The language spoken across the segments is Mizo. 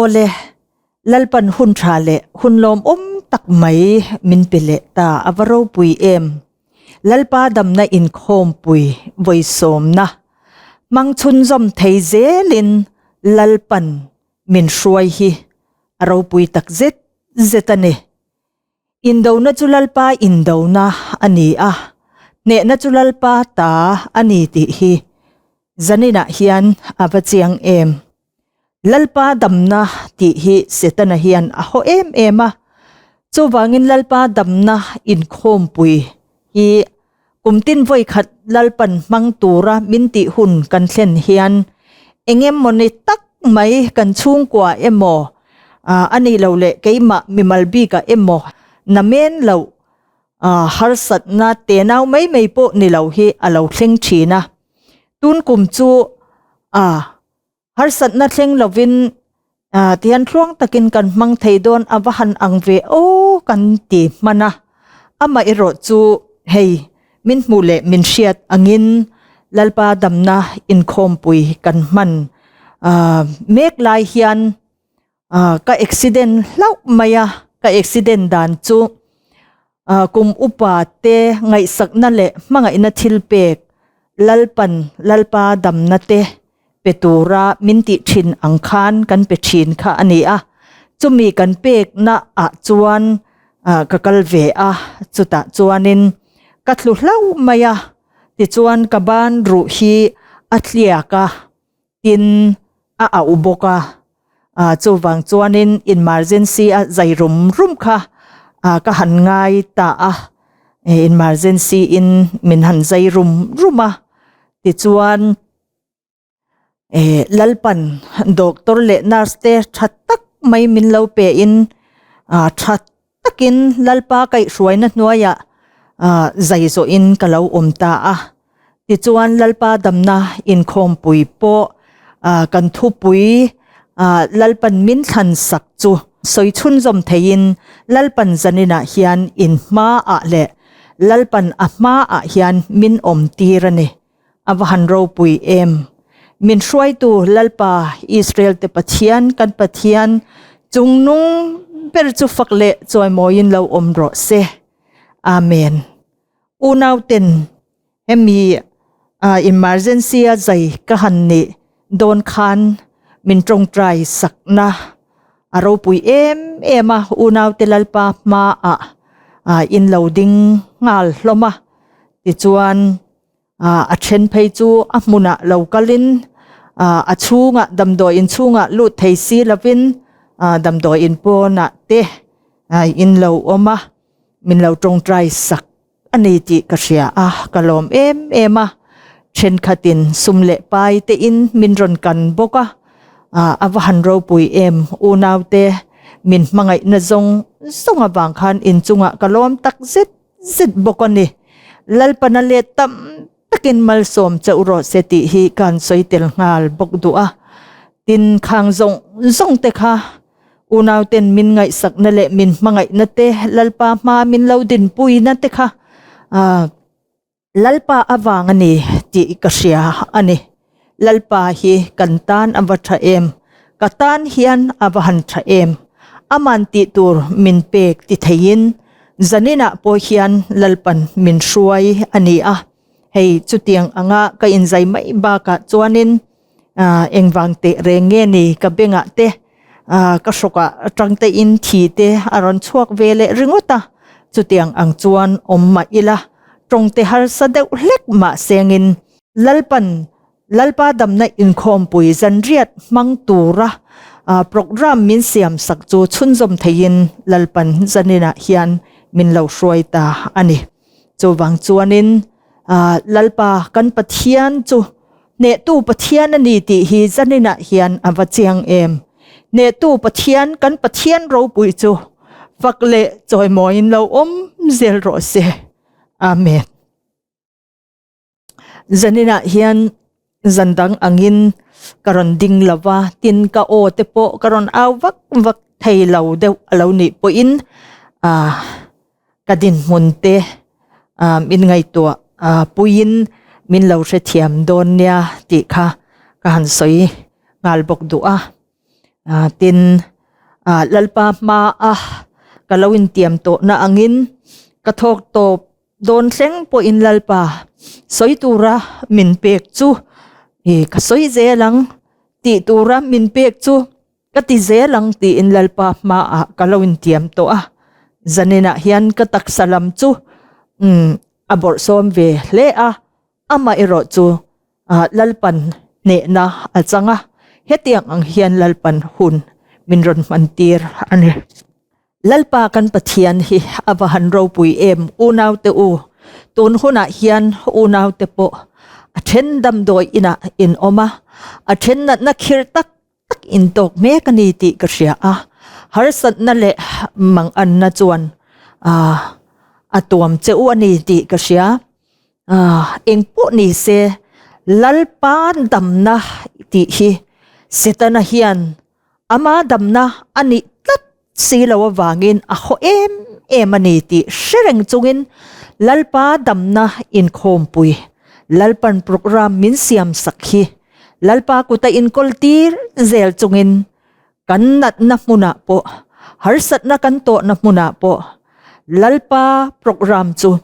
Awle, Lalpan hun tha leh hun lawmawm tak mai min pe leh ta a va ropui em. Lalpa damna inkhawmpui vawisawmna hmang chhunzawm thei zelin Lalpan min hruai hi a ropui tak zet zet a ni. Indona chu Lalpa indona a ni a, hnehna chu Lalpa ta a ni tih hi zaninah hian a va chiang em. Lalpa damna tih hi Setana hian a haw em em a, chuvangin Lalpa damna inkhawmpui hi kum tin vawi khat Lalpan hmang tura min tih hun kan thlen hian eng emawni tak mai kan chhungkua emaw a nih loh leh keimah mimal bikah emaw namen loh harsatna tenau mai mai pawh ni lo hi a lo thleng thin a. Tun kum chu a Harsatna thleng lovin tihian tluang takin kan hmang thei dawn a va han ang ve aw kan ti hman a. Amaherawh chu hei min hmuh leh min hriat angin Lalpa damna inkhawmpui kan hman mek lai hian ka accident hlauh mai a, ka accident dan chu kum upa te ngaihsakna leh hmangaihna thil pek Lalpan Lalpa damna te pe tura min tih thin ang khan kan pe thin kha a ni a, chumi kan pekna ah chuan ka kal ve a, chutah chuanin ka thlu hlauh mai a, tichuan ka ban ruh hi a tliak a. Tin, a auh bawk a, chuvang chuanin emergency a zai rum rum kha ka han ngai ta a, emergency in min han zai rum rum a, tichuan Lalpan doctor leh nurse te tha tak mai min lo pe in tha takin Lalpa kaihhruaina hnuaiah zai zawhin ka lo awm ta a. Tichuan Lalpa damna inkhawmpui pawh kan thupui Lalpan min thlan sak chu sawi chhunzawm theiin Lalpan zaninah hian in hmaah leh Lalpan a hmaah hian min awm tir a ni. A va han ropui em! Min hruaitu Lalpa Israel te Pathian kan Pathian chungnung ber chu fak leh chawimawiin lo awm rawh se. Amen. Unau ten hemi emergency a zai ka han nih dawn khan min tawngtai sakna a ropui em em a, unau te Lalpa hmaah in lo ding nghal hlawm a, tichuan a then phei chu a hmunah lo kalin a chhungah damdawiin chhungah lut thei si lovin damdawiin pawnah te in lo awm a, min lo tawngtai sak a ni tih ka hria a, ka lawm em em a, thenkhatin sum leh pai te in min rawn kan bawk a, a va han ropui em unaute min hmangaihna zawng zawng avang khan inchungah ka lawm tak zet zet bawk a ni. Lalpana let tam takin malsawm chauh rawh se tih hi ka han sawi tel nghal bawk duh a. Tin, khang zawng zawng te kha unauten min ngaihsakna leh min hmangaihna te, Lalpa hma min lo dinpuina te kha Lalpa avang a ni tih ka hria a ni. Lalpa hi kan tan a va tha em? Ka tan hian a va han tha em? Aman tih tur min pek ti theiin zaninah pawh hian Lalpan min hruai a ni a. Hei chutiang anga ka inzai mai bakah chuanin engvang teh reng nge ni ka bengah te ka hrawkah atang tein thi te a rawn chhuak ve leh ringawt a. Chutiang ang chuan awm mah ila tawng te harsa deuh hlek mah sengin Lalpan Lalpa damna inkhawmpui zanriat hmang tura program min siam sak chu chhunzawm theiin Lalpan zaninah hian min lo hruai ta a ni. Chuvang chuanin Lalpa kan Pathian chu hnehtu Pathian a ni tih hi zaninah hian a va chiang em. Hnehtu Pathian kan Pathian ropui chu fak leh chawimawiin lo awm zel rawh se. Amen. Zaninah hian zan dang angin ka rawn ding lo va, tin ka aw te pawh ka rawn au vak vak thei lo deuh a lo nih pawhin ah ka dinhmun te ah min ngaihtuah ah puiin min lo hrethiam dawn nia tih kha ka han sawi nghal bawk duh a. Tin, Lalpa hmaa ka lo intiam tawhna angin ka thawk tawp dawn thleng pawhin Lalpa sawi tura min pek chu ka sawi zel ang tih tura min pek chu ka ti zel ang tiin Lalpa hmaah ka lo intiam tawh a. Zaninah hian ka taksa lam chu a bawrhsawm ve hle a, Amaherawh chu Lalpan hnehna a chang a, hetiang ang hian Lalpan hun min rawn hmantir a ni. Lalpa kan Pathian hi a va han ropui em unaute u, tun hunah hian unaute pawh a then damdawi inah in awm a, a then natna khirh tak tak in tawk mek a ni tih ka hria a, harsatna leh manganna chuan a tuam che u a ni tih ka hria. Engpawh ni se Lalpa damna tih hi Setana hian ama damna a nih tlat si lo avangin a haw em em a ni tih hre reng chungin Lalpa damna inkhawmpui Lalpan programme min siam sak hi Lalpa kuta inkawl tir zel chungin kan natna hmunah pawh harsatna kan tawhna hmunah pawh Lalpa programme chu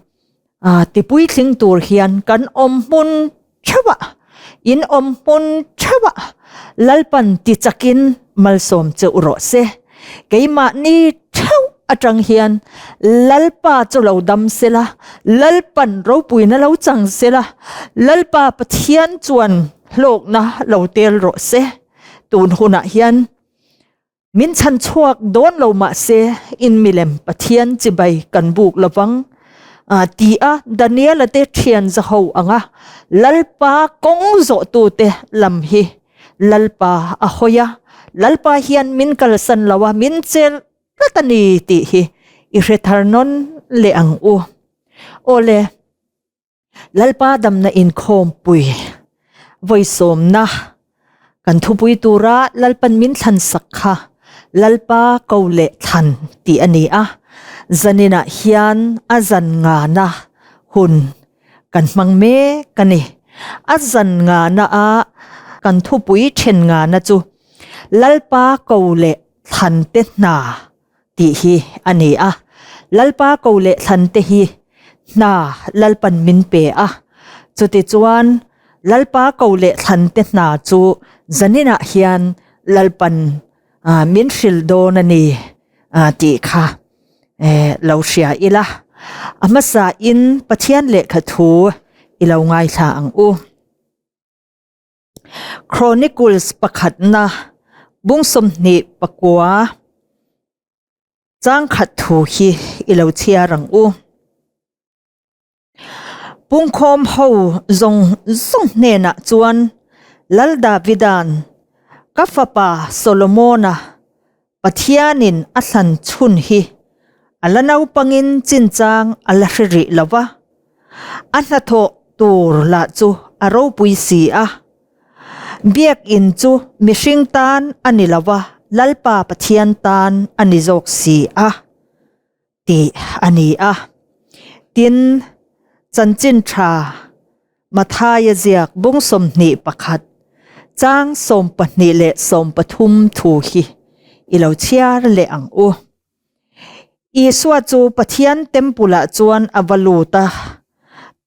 Tipuitling tur hian kan awm hmun theuh a, in awm hmun theuh a, Lalpan tichakin malsawm che u rawh se. Keimahni theuh atang hian Lalpa chu lo dam sela, Lalpan ropuina lo chang sela, Lalpa Pathian chuan hlawkna lo tel rawh se. Tun hunah hian Min chhan chhuak dawn lo mah se, in milem Pathian chibai kan buk lovang, ti a Daniela te thian zaho anga Lalpa kawng zawhtute lam hi Lalpa a hawi a, Lalpa hian min kalsan lo a, min chel tlat a ni tih hi i hre thar nawn leh ang u. Awle. Lalpa damna inkhawmpui vawisawmna kan thupui tura Lalpan min thlan sak kha Lalpa ko leh thlan tih a ni a, zaninah hian a zan ngana hun kan hmang mek a ni. A zan ngana a kan thupui then ngana chu Lalpa ko leh thlan te hna tih hi a ni a. Lalpa ko leh thlan te hi hna Lalpan min pe a. Chutichuan Lalpa ko leh thlan te hna chu zaninah hian Lalpan min hrilh dawn a ni tih kha lo hria ila. A hmasain Pathian lehkha thu i lo ngaithla ang u. Chronicles pakhatna bung 29 changkhat thu hi i lo chhiar ang u. Pungkhawm ho zawng zawng hnenah chuan Lal Davida'n ka fapa Solomona Pathianin a thlan chhun hi a la naupangin chinchang a la hre rih lo va, a hnathawh tur lah chu a ropui si a. Biakinn chu mihring tan a ni lo va, Lalpa Pathian tan a ni zawk si a, tih a ni a. Tin, chanchin tha Mathaia ziak bung 21, chang 12 leh 13 thu hi i lo chhiar leh ang u. Isua chu Pathian temple-ah chuan a va lut a,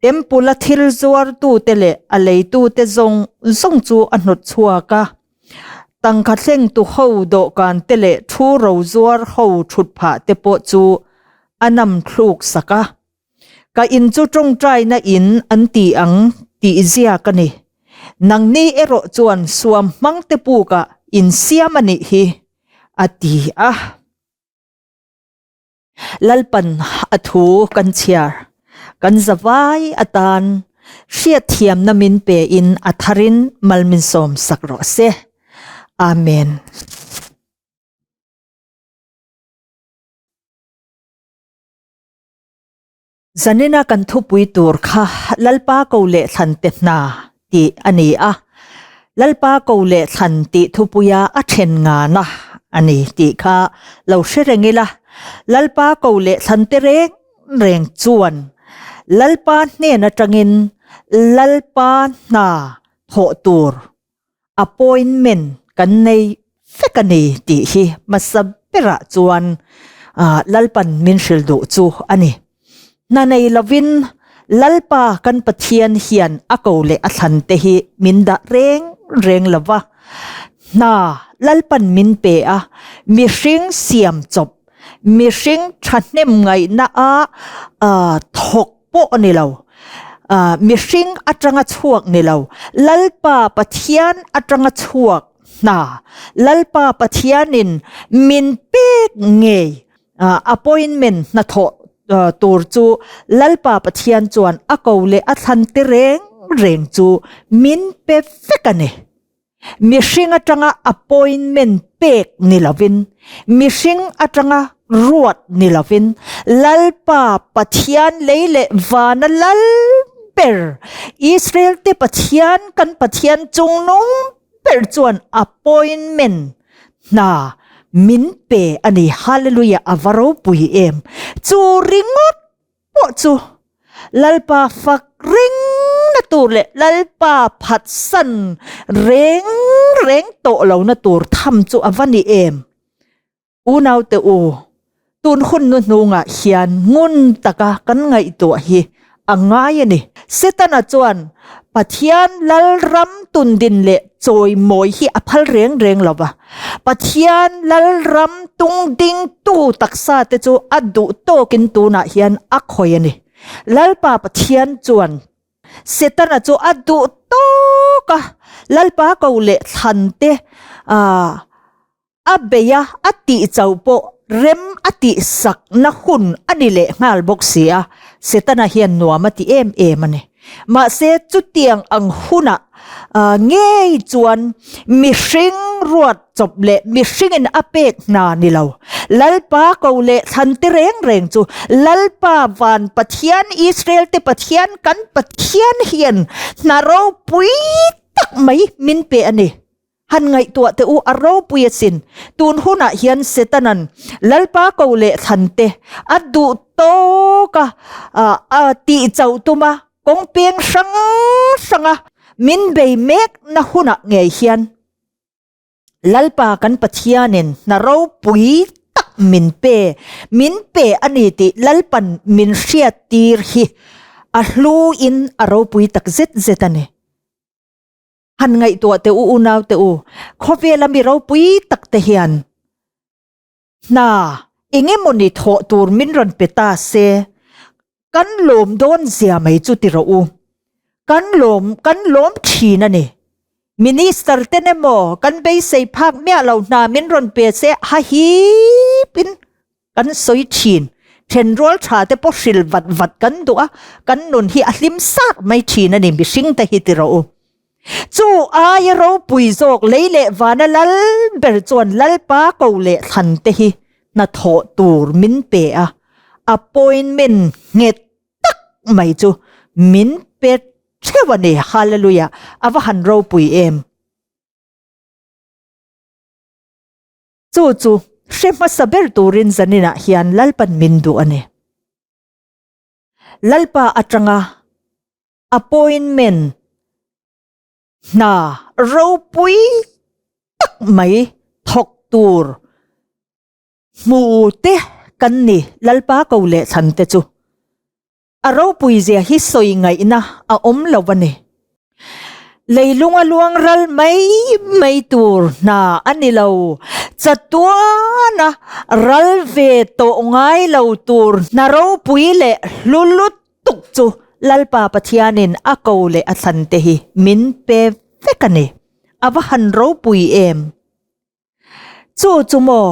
temple-a thil zuartute leh a leitute zawng zawng chu a hnawt chhuak a. Tangka thlengtu ho dawhkan te leh thu ro zuar ho thut phah te pawh chu a nam thluk sak a. Ka in chu tawngtaina in an ti ang tih ziak a ni. Nangni erawh chuan suam hmang te pukah in siam a nih hi, a ti a. Lalpan a thu kan chhiar, kan zavai atan hriatthiamna min pe in a tharin mal min sawm sak rawh se. Amen. Zanina kan thupui tur kha Lalpa ko leh thlan te hna tih a ni a, Lalpa ko leh thlan tih thupuia a then ngana a ni tih kha lo hre reng ila, Lalpa ko leh thlan te reng reng chuan Lalpa hnen atangin Lalpa hna thawh tur appointment kan nei vek a ni tih hi hmasa berah chuan Lalpan min hrilh duh chu a ni. Hna nei lovin Lalpa kan Pathian hian a ko leh a thlan te hi min dah reng reng lo va. Hna Lalpan min pe a, mihring siam chawp, mihring thahnem ngaihna a thawk pawh a ni lo. Mihring atanga chhuak ni lo, Lalpa Pathian atanga chhuak hna, Lalpa Pathianin min pek ngei appointment hnathawh tur chu Lalpa Pathian chuan a ko leh a thlan te reng reng chu min pe vek a ni. Mihring atanga appointment pek ni lovin, mihring atanga ruat ni lovin, Lalpa Pathian lei leh vana lal ber, Israel te Pathian kan Pathian chungnung ber chuan appointment hna min pe a ni. Hallelujah a va ropui em! Chu ringawt pawh chu Lalpa fak reng na tur leh Lalpa phatsan reng reng tawh lo na tur tham chu a va ni em? Unaute u, tun hun nu hnungah hian ngun taka kan ngaihtuah hi a ngai a ni. Setana chuan Pathian Lalram tundin leh chawimawi hi a phal reng reng lo va. Pathian Lalram tungdingtu taksa te chu a duh tawkin tunah hian a khawi a ni. Lalpa Pathian chuan Setana chu a duh tawk a, Lalpa ko leh thlan te a bei a, a tih chauh pawh rem a tih sakna hun a ni leh nghal bawk si a, Setana hian nuam a ti em em a ni. Mahse chutiang ang hunah ngei chuan mihring ruat chawp leh mihringin a pek hna ni lo, Lalpa ko leh thlan te reng reng chu Lalpa van Pathian Israel te Pathian kan Pathian hian hna ropui tak mai min pe a ni. Han ngaihtuah teh u, a ropui asin. Tun hunah hian Setanan Lalpa ko leh thlan te a duh tawk a, a tih chauh tum a, kawng peng hrang hrang a min bei mek na hunah ngei hian Lalpa kan Pathianin hna ropui tak min pe, min pe a ni tih Lalpan min hriattir hi a hluin a ropui tak zet zet a ni. Han ngaihtuah teh u unau teh u, khawvela mi ropui tak te hian hna engemawni thawh tur min rawn pe ta se, kan lawm dawn zia mai chu ti rawh u. Kan lawm kan lawm thin a ni. Minister ten emaw kan beisei phak miah lo hna min rawn pe se ha hipin Kan sawi thin. Thenrual tha te pawh hril vat vat kan duh a, kan nun hi a hlim sar mai thin a ni mihring te hi ti rawh u. Chu aia ropui zawk lei leh vana lal ber chuan Lalpa ko leh thlan te hi hnathawh tur min pe a, appointment nghet tak mai chu min pe theuh a ni. Hallelujah! A va han ropui em! Chu chu hre hmasa ber turin zaninah hian Lalpan min duh a ni. Lalpa atanga appointment hna ropui tak mai thawk tur hmu te kan ni Lalpa ko leh chhan te chu. A ropui zia hi sawi ngaihna a awm lo a ni. Leilung a luang ral mai mai tur hna a ni lo. Chatuana ral ve tawh ngai lo tur hna ropui leh hlu lutuk chu Lalpa Pathianin a ko leh a thlan te hi min pe vek a ni. A va han ropui em! Chu chu maw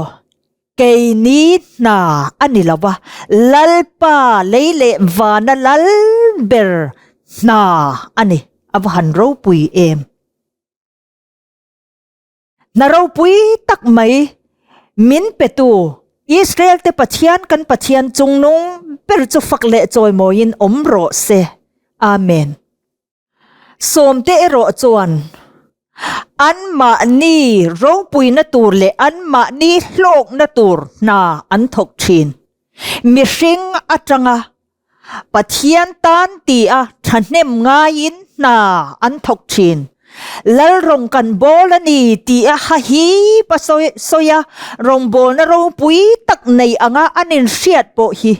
keini hna a ni lo va, Lalpa lei leh vana lal ber hna a ni, a va han ropui em. Hna ropui tak mai min petu Israel te Pathian kan Pathian chungnung ber chu fak leh chawimawiin awm rawh se. Amen. Sawmte erawh chuan anmahni ropuina tur leh anmahni hlawkna tur hna an thawk thin. Mihring atanga Pathian tan tia thahnem ngaiin hna an thawk thin. Lal rawng kan bawl a ni tih a ha hip a sawi a, rawngbawlna ropui tak nei anga an inhriat pawh hi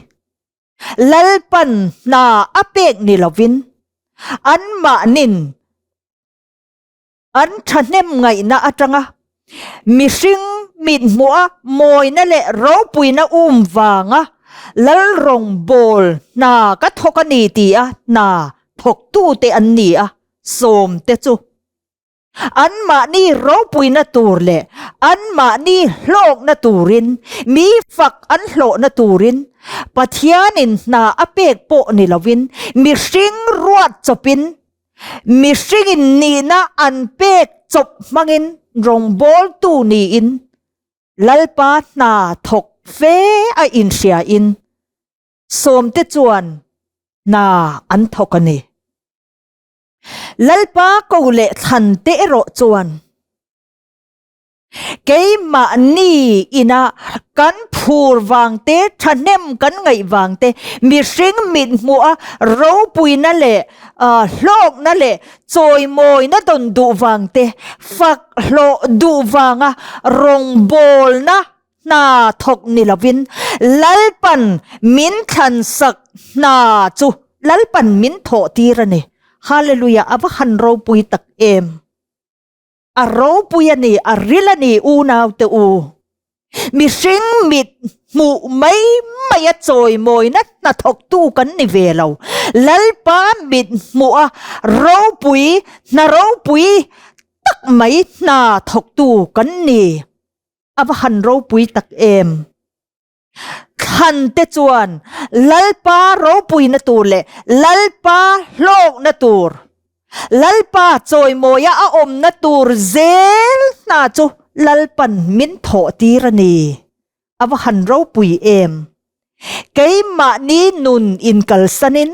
Lalpan hna a pek ni lovin anmahnin an thahnem ngaihna atanga mihring mithmuha mawina leh ropuina um vanga Lal rawngbawl hna ka thawk a ni tih a hna thawktute an ni a. Sawmte chu anmahni ropuina tur leh anmahni hlawkna turin, mi fak an hlawhna turin Pathianin hna a pek pawh ni lovin mihring ruat chawpin, mihringin nihna an pek chawp hmangin rawngbawltu niin Lalpa hna thawk fe a inhriain sawmte chuan hna an thawk a ni. Lalpa ko leh thlan te erawh chuan keimahni ina kan phur vang te, thahnem kan ngaih vang te, mihring mit hmuha ropuina leh hlawkna leh chawimawina dawn duh vang te, fak hlawh duh vanga rawngbawlna hna thawk ni lovin Lalpan min thlansak hna chu Lalpan min thawh tir a ni. Hallelujah, a va han ropui tak em! A ropui a ni, a ril a ni unau te u. Mihring mit hmuh mai mai a chawimawina hnathawktu kan ni ve lo. Lalpa mit hmuh a ropui, hna ropui tak mai hna thawktu kan ni. A va han ropui tak em! Thlan te chuan Lalpa ropuina tur leh Lalpa hlawkna tur, Lalpa chawimawia a awmna tur zel hna chu Lalpan min thawh tir a ni. A va han ropui em! Keimahni nun inkalsanin,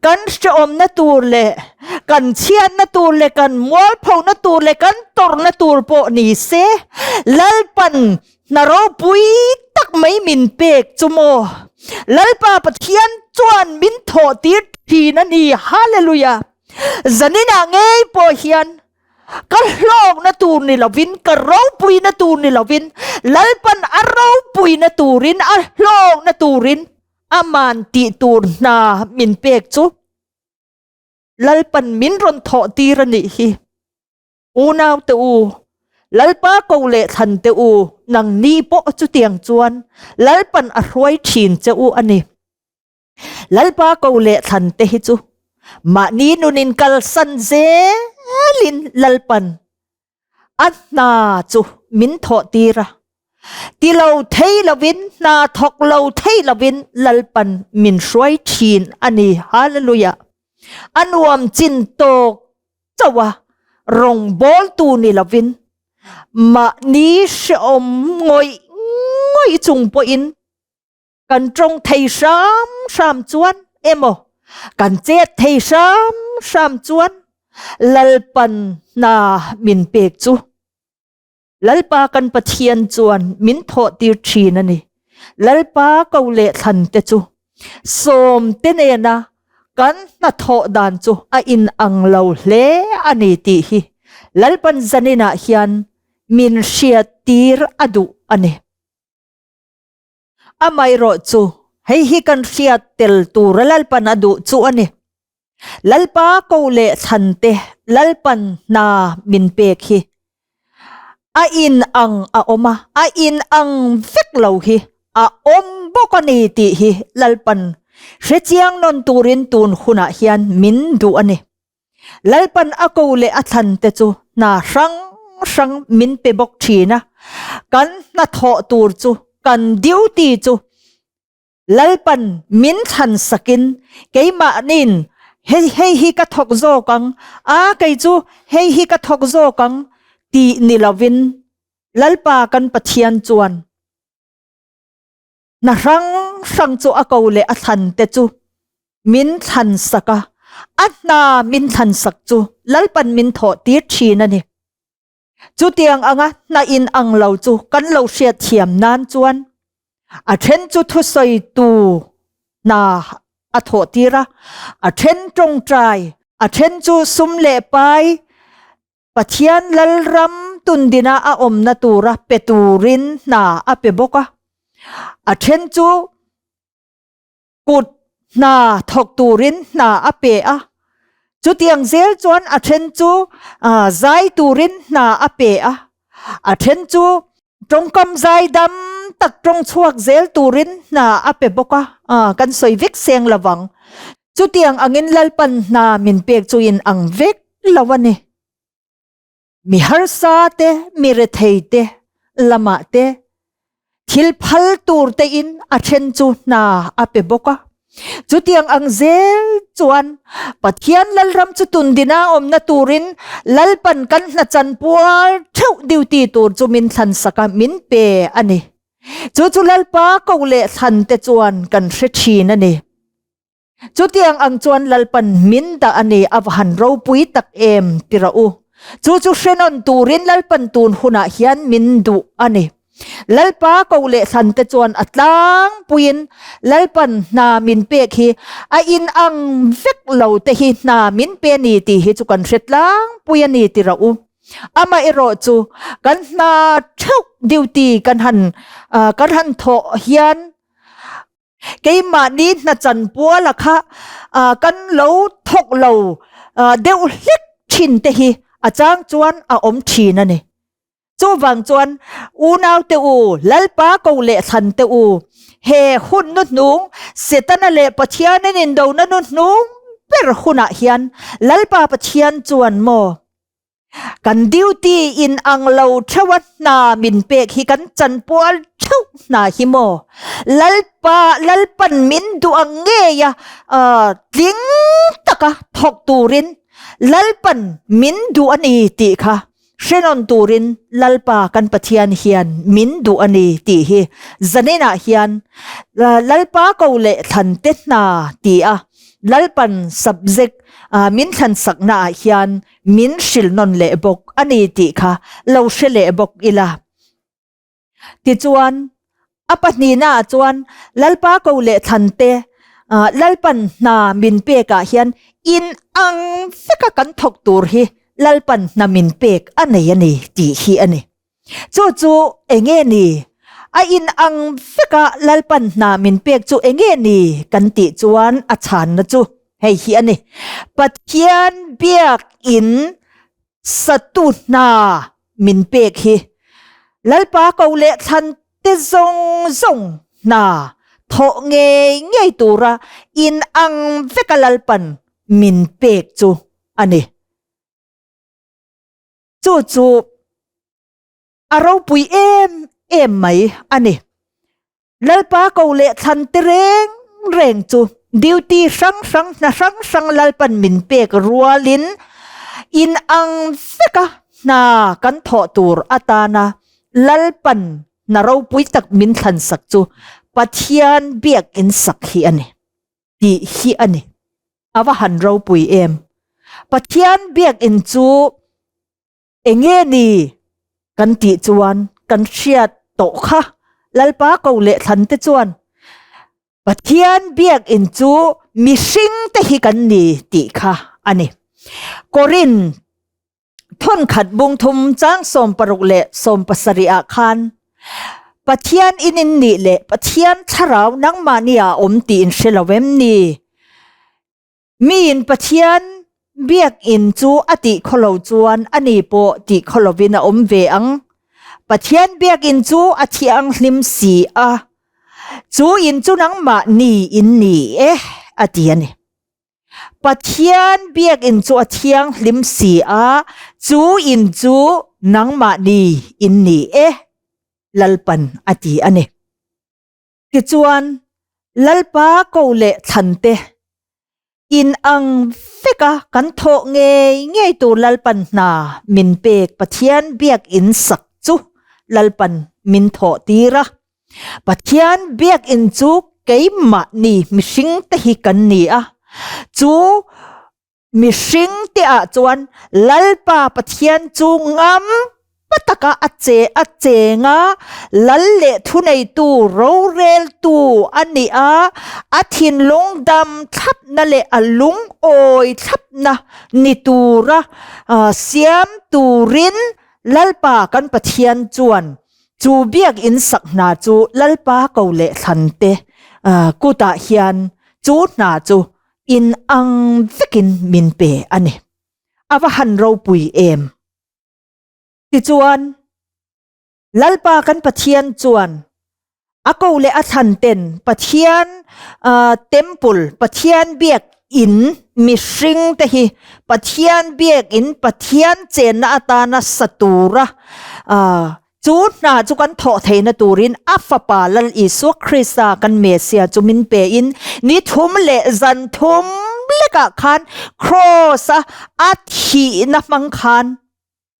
Kan hrehawmna tur leh kan chhiatna tur leh kan mualphona tur leh kan tawrhna tur pawh ni se, Lalpan hna ropui tak mai min pek chu maw? Lalpa Pathian chuan min thawh tir thin a ni. Hallelujah! Zaninah ngei pawh hian ka hlawkna tur ni lovin, ka ropuina tur ni lovin, Lalpan a ropuina turin, a hlawkna turin, Aman tih tur hna min pek chu Lalpan min rawn thawh tir a nih hi. Unau te u, Lalpa ko leh thlan te u, nangni pawh chutiang chuan Lalpan a hruai thin che u a ni. Lalpa ko leh thlan te hi chu mahni nunin kalsan zelin Lalpan A hna chu min thawh tir a, ti lo thei lovin, hna thawk lo thei lovin Lalpan min hruai thin a ni. Hallelujah! A nuam chin tawk chauh a, rawngbawltu ni lovin, mahni hrehawm ngawih ngawih chung pawhin kan tawng thei hram hram chuan emaw kan chet thei hram hram chuan Lalpan hna min pek chu Lalpa kan Pathian chuan min thawh tir thin a ni. Lalpa ko leh thlan te chu sawm te nena kan hnathawh dan chu a inang lo hle a ni tih hi Lalpan zaninah hian min hriat tir a duh a ni. Amaherawh chu hei hi kan hriat tel tura Lalpan a duh chu a ni. Lalpa ko leh thlan te Lalpan hna min pek hi a in ang a awm a, a in ang vek lo hi a awm bawk a ni tih hi Lalpan hrechiang nawn turin tun hunah hian min duh a ni. Lalpan a ko leh a thlan te chu hna hrang hrang min pe bawk thin a, kan hnathawh tur chu, kan duty chu Lalpan min thlan sakin keimahnin hei hei hi ka thawk zawk ang, a kei chu hei hi ka thawk zawk ang tih ni lovin Lalpa kan Pathian chuan Hna hrang hrang chu a ko leh a thlan te chu min thlan sak a, a hna min thlan sak chu Lalpan min thawh tir thin a ni. Chutiang anga hna in ang lo chu kan lo hriat thiam nan chuan a then chu thusawitu hna a thawh tir a, a then tawngtai. A then chu sum leh pai Pathian Lalram tundina a awmna tura pe turin hna a pe bawk a. A then chu kut hna thawk turin hna a pe a. Chutiang zel chuan a then chu zai turin hna a pe a. A then chu tawngkam zai dam tak tawng chhuak zel turin hna a pe bawk a. Kan sawi vek seng lovang. Chutiang angin Lalpan hna min pek chu in ang vek lo a ni. Mi harsa te, mi rethei te lamah te thil phal tur te in a then chu hna a pe bawk a. Chutiang ang zel chuan Pathian Lalram chu tundina awmna turin Lalpan kan hna chanpual theuh duty tur chu min thlansak a, min pe a ni. Chu chu Lalpa ko leh thlan te chuan kan hre thin a ni. Chutiang ang chuan Lalpan min dah a ni, a va han ropui tak em ti rawh u. Chu chu hrenawn turin Lalpan tun hunah hian min duh a ni. Lalpa ko leh thlan te chuan a tlangpuiin Lalpan hna min pek hi a inang vek lo te hi hna min pe a ni tih hi chu kan hre tlangpui a ni ti rawh u. Amaherawh chu kan hna theuh duty kan han kan han thawh hian Keimahni hnachan puala kha kan lo thawk lo deuh hlek thin te hi a chang chuan a awm thin a ni. Chuvang chuan unau te u, Lalpa ko leh thlan te u, he hun nu hnung, Setana leh Pathian in indona nu hnung ber hunah hian Lalpa Pathian chuan maw Kan duty in ang lo theuh a hna min pek hi kan chanpual theuh hna hi maw? Lalpa Lalpan min duh ang ngei a tling taka thawk turin Lalpan min duh a ni tih kha hrenawn turin Lalpa kan Pathian hian min duh a ni tih hi zaninah hian Lalpa ko leh thlan te hna ti a Lalpan subject min thlan sakna ah hian min hrilh nawn leh bawk a ni tih kha lo hre leh bawk ila. Tichuan, a pahnihna ah chuan Lalpa ko leh thlan te Lalpan hna min pek ah hian in ang veka kan thawk tur hi Lalpan hna min pek a nei a ni tih hi a ni. Chu chu enge ni? A in ang veka Lalpan hna min pek chu enge ni kan tih chuan a chhanna chu hei hi a ni. Pathian biak in satu hna min pek hi Lalpa ko leh thlan te zawng zawng hna thawh ngei ngei tura in ang veka Lalpan min pek chu a ni. Chu chu a ropui em em mai a ni. Lalpa ko leh thlan te reng reng chu duty hrang hrang hna hrang hrang Lalpan min pek rualin in ang veka hna kan thawh tur atana Lalpan hna ropui tak min thlan sak chu Pathian biakin sak hi a ni. Tih hi a ni. A va han ropui em. Pathian biakinn chu enge ni kan tih chuan kan hriat tawh kha Lalpa ko leh thlan te chuan Pathian biakinn chu mihring te hi kan ni tih kha a ni. Korin Thawnkhat bungthum chang 16 leh 17 ah khan Pathian in in nih leh Pathian thlarau nangmahni ah awm tih in hre lo em ni? Miin Pathian biakinn chu a tih khaw lo chuan ani pawh tih khaw lovin a awm ve ang. Pathian biakinn chu a thianghlim si a, chu in chu nangmahni in ni e, a ti a ni. Pathian biakinn chu a thianghlim si a, chu in chu nangmahni in ni e, Lalpan a ti a ni. Tichuan, Lalpa ko leh thlante in ang veka kan thawh ngei ngei tur Lalpan hna min pek Pathian biakinn sak chu Lalpan min thawh tir a. Pathian biakinn chu keimahni mihringte hi kan ni a, chu mihringte ah chuan Lalpa Pathian chu ngam taka a che a cheng a, lal leh thuneitu roreltu a ni a, a thinlung dam thlapna leh a lungawi thlapna ni tura siam turin Lalpa kan Pathian chuan chu biakinn sak hna chu Lalpa ko leh thlante kutah hian chu hna chu in ang vekin min pe a ni. A va han ropui em! Tichuan, Lalpa kan Pathian chuan a ko leh a thlan ten Pathian temple, Pathian biak in mihring te hi Pathian biak in, Pathian chenna atana sa tura chu hna chu kan thawh theihna turin a fapa Lal Isua Krista kan Messiah chu min pe in ni thum leh zan thum lekah khan Kraws a a thihna hmang khan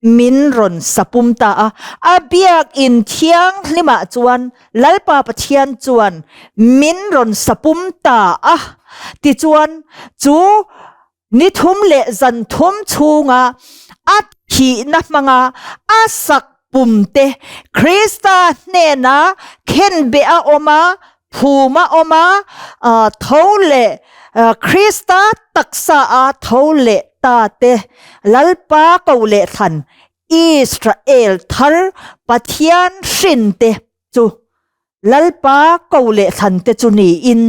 min rawn sapum ta a. A biakinn thianghlimah chuan Lalpa Pathian chuan min rawn sapum ta a. Tichuan, chu ni thum leh zan thum chhunga a thihna hmanga a sak pumte Krista hnena khenbeh a awm a, phum a awm a, tho leh Krista taksa a tho leh ta te, Lalpa ko leh thlan Israel thar Pathian hrin te chu Lalpa ko leh thlan te chu niin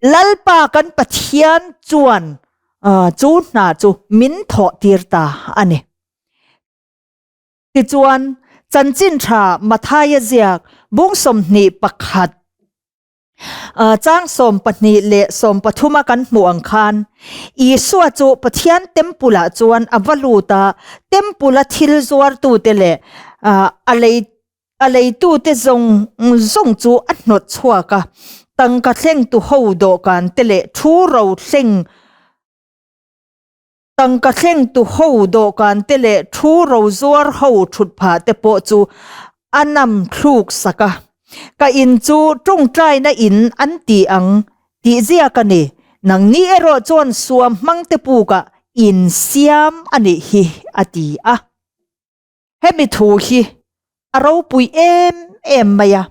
Lalpa kan Pathian chuan chu hna chu min thawh tir ta a ni. Tichuan, Chanchin Tha Mathaia ziak bung 21 chang 12 leh 13 a kan hmuh ang khan, Isua chu Pathian temple-ah chuan a va lut a, temple-a thil zuartute leh a lei a leitute zawng zawng chu a hnawt chhuak a, tangka thlengtu ho dawhkan te leh thu ro thleng Tangka thlengtu ho dawhkan te leh thu ro zuar ho thut phah te pawh chu a nam thluk sak a. Ka in chu tawngtaina in an ti ang tih ziak a ni. Nangni erawh chuan suam hmang te pukah in siam a nih hi a ti a. Hemi thu hi a ropui em em mai a.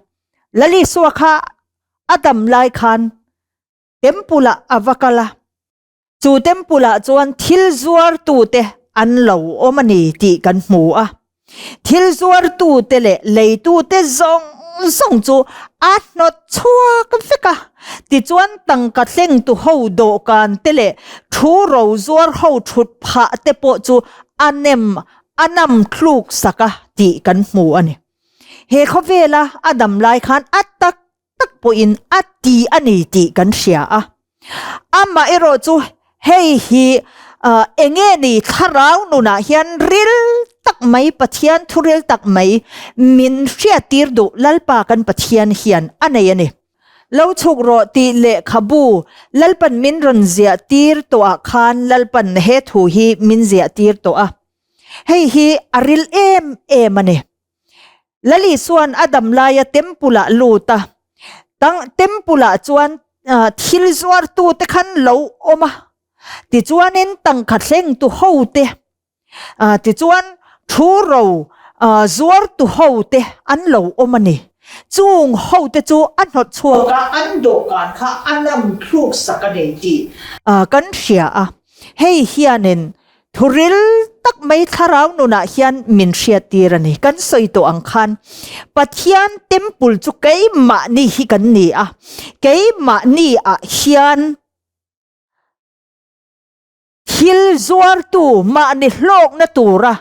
Lalisua kha a dam lai khan temple ah a va kal a. Chu temple ah chuan thil zuartute an lo awm a ni tih kan hmu a. Thil zuartute leh leitute zawng zawng chu a hnawt chhuak vek a. Tichuan tangka thlengtu ho dawhkan te leh thu ro zuar ho thut phah te pawh chu a nem a nam thluk sak a tih kan hmu a ni. He khawvela a dam lai khan a tak tak pawhin a ti a ni tih kan hria a. Amah erawh chu hei hi enge ni thlarau nunah hian ril tak mai Pathian thuril tak mai min hriattir duh Lalpa kan Pathian hian a nei a ni. Lo chhuk rawh tih lehkhabu Lalpan min rawn ziah tir tawhah khan Lalpan he thu hi min ziah tir tawh a. Hei hi a ril em em a ni. Lali chuan a dam laia temple ah lut a, tang temple ah chuan thil zuar tu te khan lo awm a, tichuanin tangkha thleng tu ho te, tichuan thu ro zuar tu ho te an lo awm a ni. Chung ho te chu a hnawt chhuak a, an dawhkan kha a lam thluk sak a nei tih kan hria a, hei hianin Thuril tak mai thlarau nunah hian min hriattir a ni. Kan sawi tawh ang khan Pathian temple chu keimahni hi kan ni a, keimahni ah hian thil zuartu mahni hlawkna tura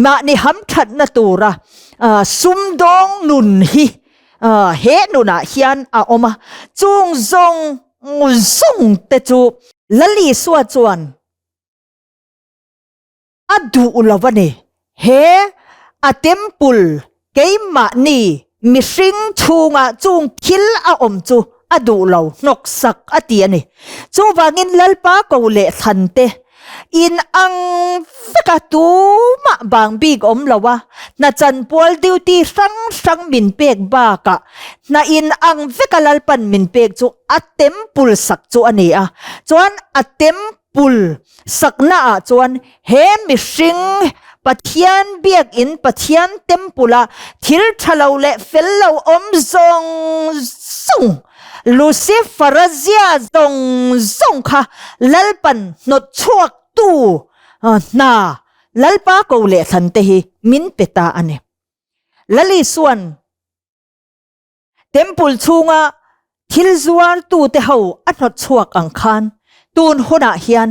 mahni hamthatna tura sumdawng nun hi he nunah hian a awm a. Chung zawng zawng te chu Lal Isua chuan a duh lo a ni. He a temple keimahni mihring chhungah chung thil a awm chu a duh lo, hnawksak a ti a ni. Chuvangin Lalpa ko leh thlan te in ang veka tumah bang bik awm lo a, hna chanpual duty hrang hrang min pek bakah hna in ang veka Lalpan min pek chu a temple sak chu a ni a, chuan a temple sakna ah chuan he mihring. Pathian biakinn, Pathian temple-a thil tha lo leh fel lo awm zawng zawng, Lucifer-a zia zawng zawng kha Lalpan hnawt chhuaktu hna Lalpa ko leh thlan te hi min pe ta a ni. Lalisuan Temple chhunga thil zuartute ho a hnawt chhuak ang khan tun hunah hian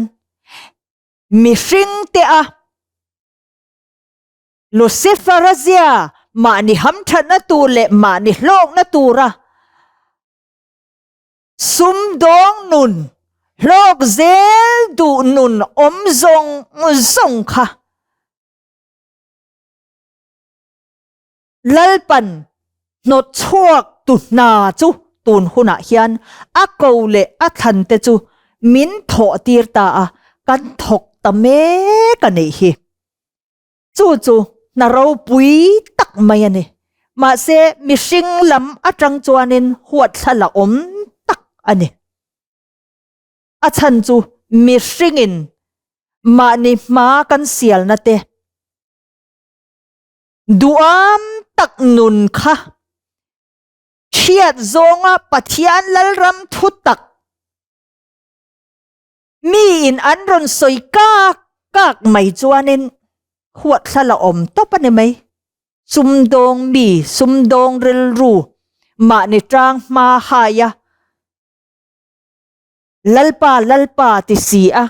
mihring te a Lucifer-a zia mahni hamthatna tur leh mahni hlawkna tura sumdawng nun hlawk zel duh nun awm zawng zawng kha Lalpan hnawt chhuak tu hna chu tun hunah hian a ko leh a thlan te chu min thawh tir ta a, kan thawk ta mek a nih hi. Chu chu hna ropui tak mai a ni. Mahse mihring lam atang chuanin huatthla la awm tak a ni. A chhan chu mihringin mahni hma kan sialna te, Duham tak nun kha hriat zawnga Pathian Lalram thu tak miin an rawn sawi kak kak mai chuanin huatthla la awm tawp a ni mai. Sumdawng mi, sumdawng rilru mahni tang hma hai a, Lalpa Lalpa ti si a,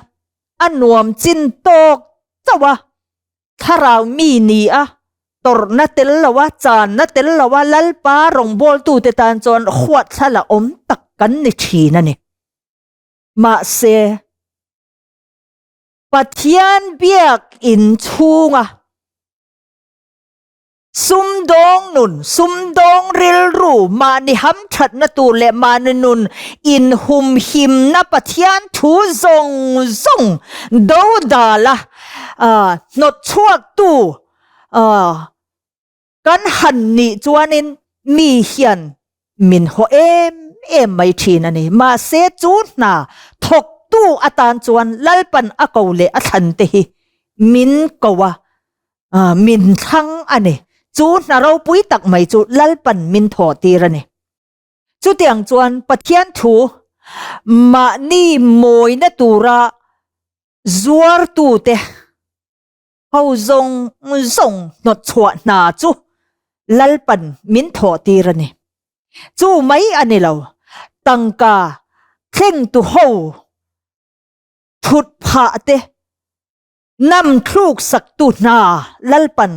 a nuam chin tawk chauh a, thlarau mi ni a, tawrhna tel lo a, channa tel lo a Lalpa rawngbawltute tan chuan huatthla la awm tak kan ni thin a ni. Mahse, Pathian biak in chhunga Sumdawng nun, sumdawng rilru, mahni hamthatna tur leh mahni nun inhumhimna Pathian thu zawng zawng dodala hnawt chhuaktu kan han nih chuanin mi hian min haw em em mai thin a ni. Mahse chu hna thawktu atan chuan Lalpan a ko leh a thlan te hi min ko a, min thlang a ni. Chu hna ropui tak mai chu Lalpan min thawh tir a ni. Chutiang chuan Pathian thu mahni mawina tura zuartute ho zawng zawng hnawt chhuah hna chu Lalpan min thawh tir a ni. Chu mai a ni lo, tangka thlengtu ho thut phah te, Nam thluk saktu hna Lalpan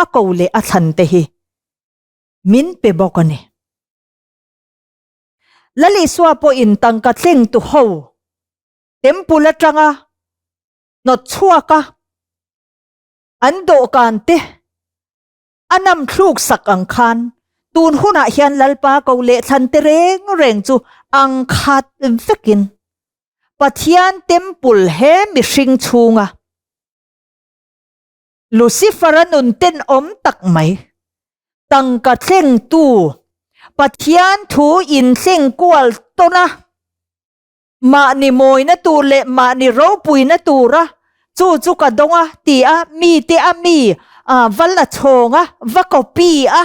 a ko leh a thlan te hi min pe bawk a ni. Lal Isua pawhin tangka tlengtu ho temple atanga hnawt chhuak a, an dawhkan te a nam thluk sak ang khan tun hunah hian Lalpa ko leh thlan te reng reng chu ang khat vekin Pathian temple he mihring chhunga Lucifer-a nun tenawm tak mai tangka thlengtu Pathian thu inthleng kual tawn a, Mahni mawina tur leh mahni ropuina tura chu chu ka dawng a ti a, mite a mi va la chhawng a, va copy a,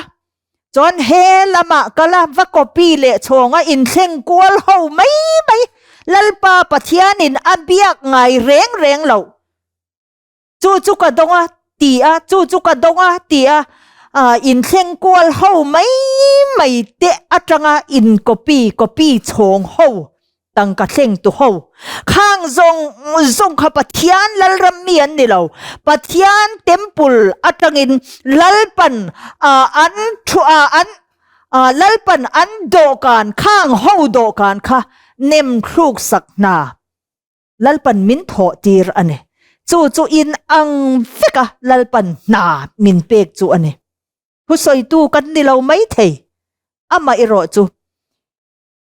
chuan he lamah kal a va copy leh chhawng a inthleng kual ho mai mai, Lalpa Pathianin a biak ngai reng reng loh. Chu chu ka dawng a ti a, chu chu ka dawng a ti a, inthleng kual ho mai mai te atanga in copy copy chhawng ho tangka thleng tu ho khang zawng zawng kha Pathian Lalram mi an ni lo. Pathian temple atangin Lalpan an thu an Lalpan an dawhkan khang ho dawhkan kha nem thluk sak hna. Lalpan min thawh tir a ni. Chu chu in ang vek a Lalpan hna min pek chu a ni. Thusawitu kan ni lo mai thei. Amah erawh chu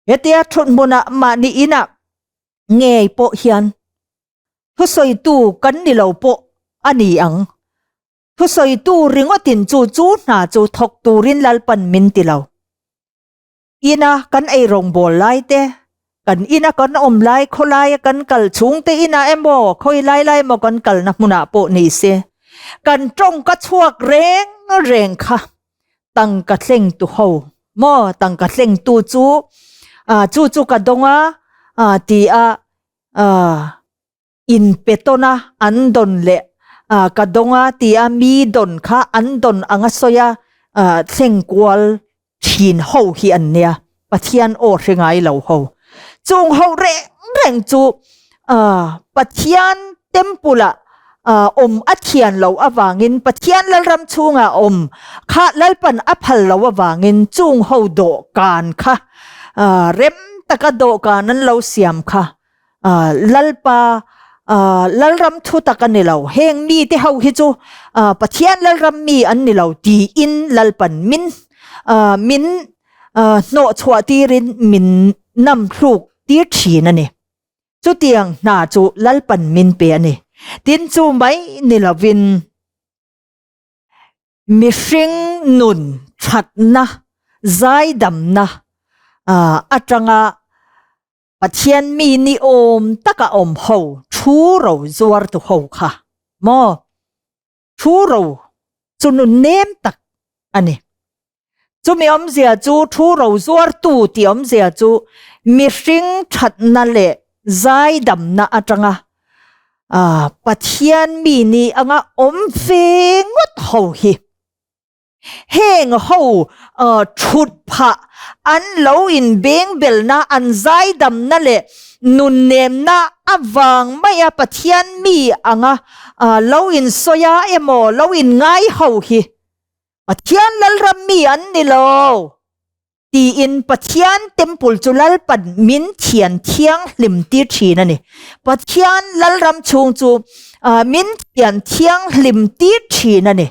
hetia thut hmunah mahni inah ngei pawh hian thusawitu kan ni lo pawh a ni ang. Thusawitu ringawtin chu chu hna chu thawk turin Lalpan min ti lo. Ina kan ei rawngbâwl lai te, kan ina kan awm lai, khawlaia kan kal chhungte inah emaw, khawi lai lai emaw kan kalna hmunah pawh ni se. Kan tawngka chhuak reng reng kha tangka thlengtu ho maw tangka thlengtu chu chu chu ka dawng a ti a in pe tawn a an dawn leh ka dawng a ti a mi dawn kha an dawn anga sawi a thleng kual thin ho hi an nia Pathian aw hre ngai lo ho chung ho reng reng chu Pathian temple ah awm a thian lo avangin Pathian Lalram chhungah awm kha Lalpan a phal lo avangin chung ho dawhkan kha rem taka dawhkan an lo siam kha Lalpa Lalram thu tak a ni lo, heng mite ho hi chu Pathian Lalram mi an ni lo tiin Lalpan min min hnawh chhuah tirin min nam thluk tir thin a ni. Chutiang hna chu Lalpan min pe a ni. Tin chu mai ni lovin mihring nun thatna, zaidamna atanga Pathian mi ni awm taka awm ho thu ro zuar tu ho kha maw thu ro chu nun nem tak a ni. Chumi awmzia chu thu ro zuar tu tih awmzia chu mihring thatna leh zaidamna atanga Pathian mi ni anga awm ve ngawt ho hi. Heng ho thut phah an lo inbengbelna, an zaidamna leh nunnemna avang maia Pathian mi anga lo insawi a emaw lo inngai ho hi Pathian Lalram mi an ni lo tiin Pathian temple chu Lalpan min thian thianghlim tir thin a ni. Pathian Lalram chhung chu min thian thianghlim tir thin a ni.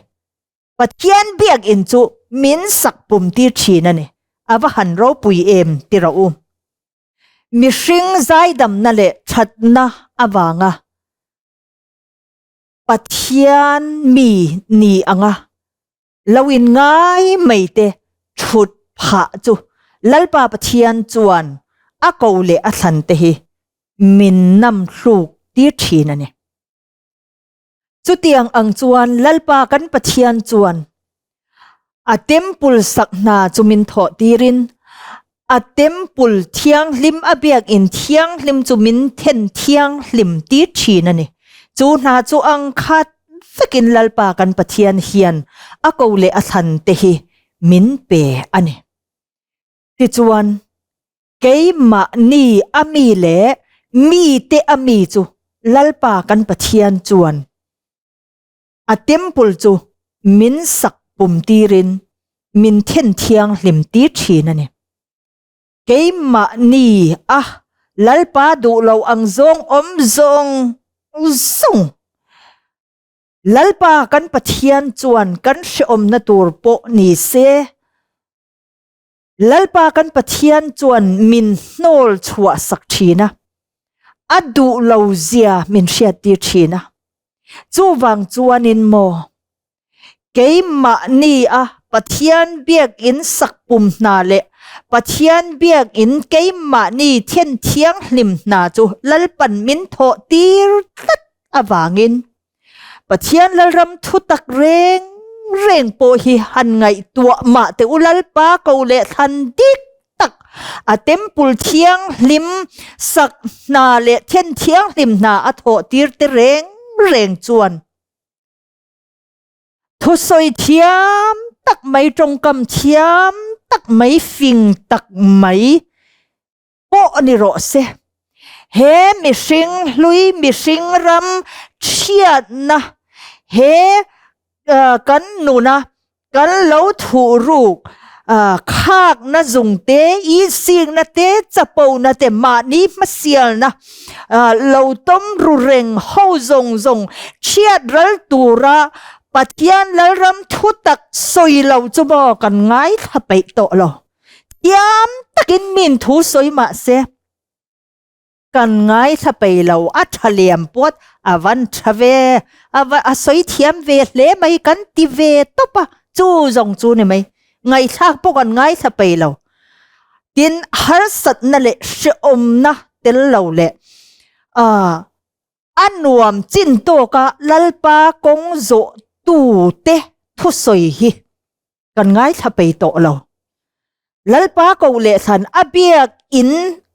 Pathian biakinn chu min sak pum tir thin a ni. A va han ropui em ti rawh u. Mihring zaidamna leh thatna avanga Pathian mi ni anga lo in ngai mai te thut phah chu Lalpa Pathian chuan a ko leh a thlan te hi min nam hluk tir thin a ni. Chutiang ang chuan Lalpa kan Pathian chuan a temple sak hna chu min thawh tirin a temple thianghlim a biakinn thianghlim chu min then thianghlim tir thin a ni. Chu hna chu ang khat vekin Lalpa kan Pathian hian a ko leh a thlan te hi min pe a ni. Tichuan Keimahni a mi leh mite a mi chu Lalpa kan Pathian chuan a temple chu min sak pum tirin min then thianghlim tir thin a ni. Keimahni a Lalpa duh lo ang zawng awm zawng zawng Lalpa kan Pathian chuan kan hrehawmna tur pawh ni se, Lalpa kan Pathian chuan min hnawl chhuah sak thin a, a duh lo zia min hriattir thin a. Chuvang chuanin maw, keimahni a Pathian biakinn sak pum hna leh Pathian biakinn keimahni then thianghlim hna chu Lalpan min thawh tir tlat avangin Pathian Lalram thutak reng reng pawh hi han ngaihtuah mah teh u Lalpa ko leh thlan dik tak a temple thianghlim sak hna leh then thianghlim hna a thawh tir te reng reng chuan thusawi thiam tak mai tawngkam thiam tak mai fing tak mai pawh ni rawh se. He mihring hlui mihring ram chhiatna he kan nuna kan lo thuh ruk khakna zung te, isikna te, chapona te, mahni hmasialna lo tawm ru reng ho zawng zawng chhiat ral tura Pathian Lalram thutak sawi lo chu maw kan ngaithla peih tawh lo. Thiam takin min thu sawi mah se kan ngaithla pei lo a tha liam puat a van tha ve a va a sawi thiam ve hle mai kan ti ve tawp a chu zawng chu ni mai ngaihthlak pawh kan ngaithla pei lo tin harsatna leh hrehawmna tel lo leh ah. A nuam chin tawka Lalpa kawng zawh tute thusawi hi kan ngaithla pei tawh lo. Lalpa ko leh thlan a biak in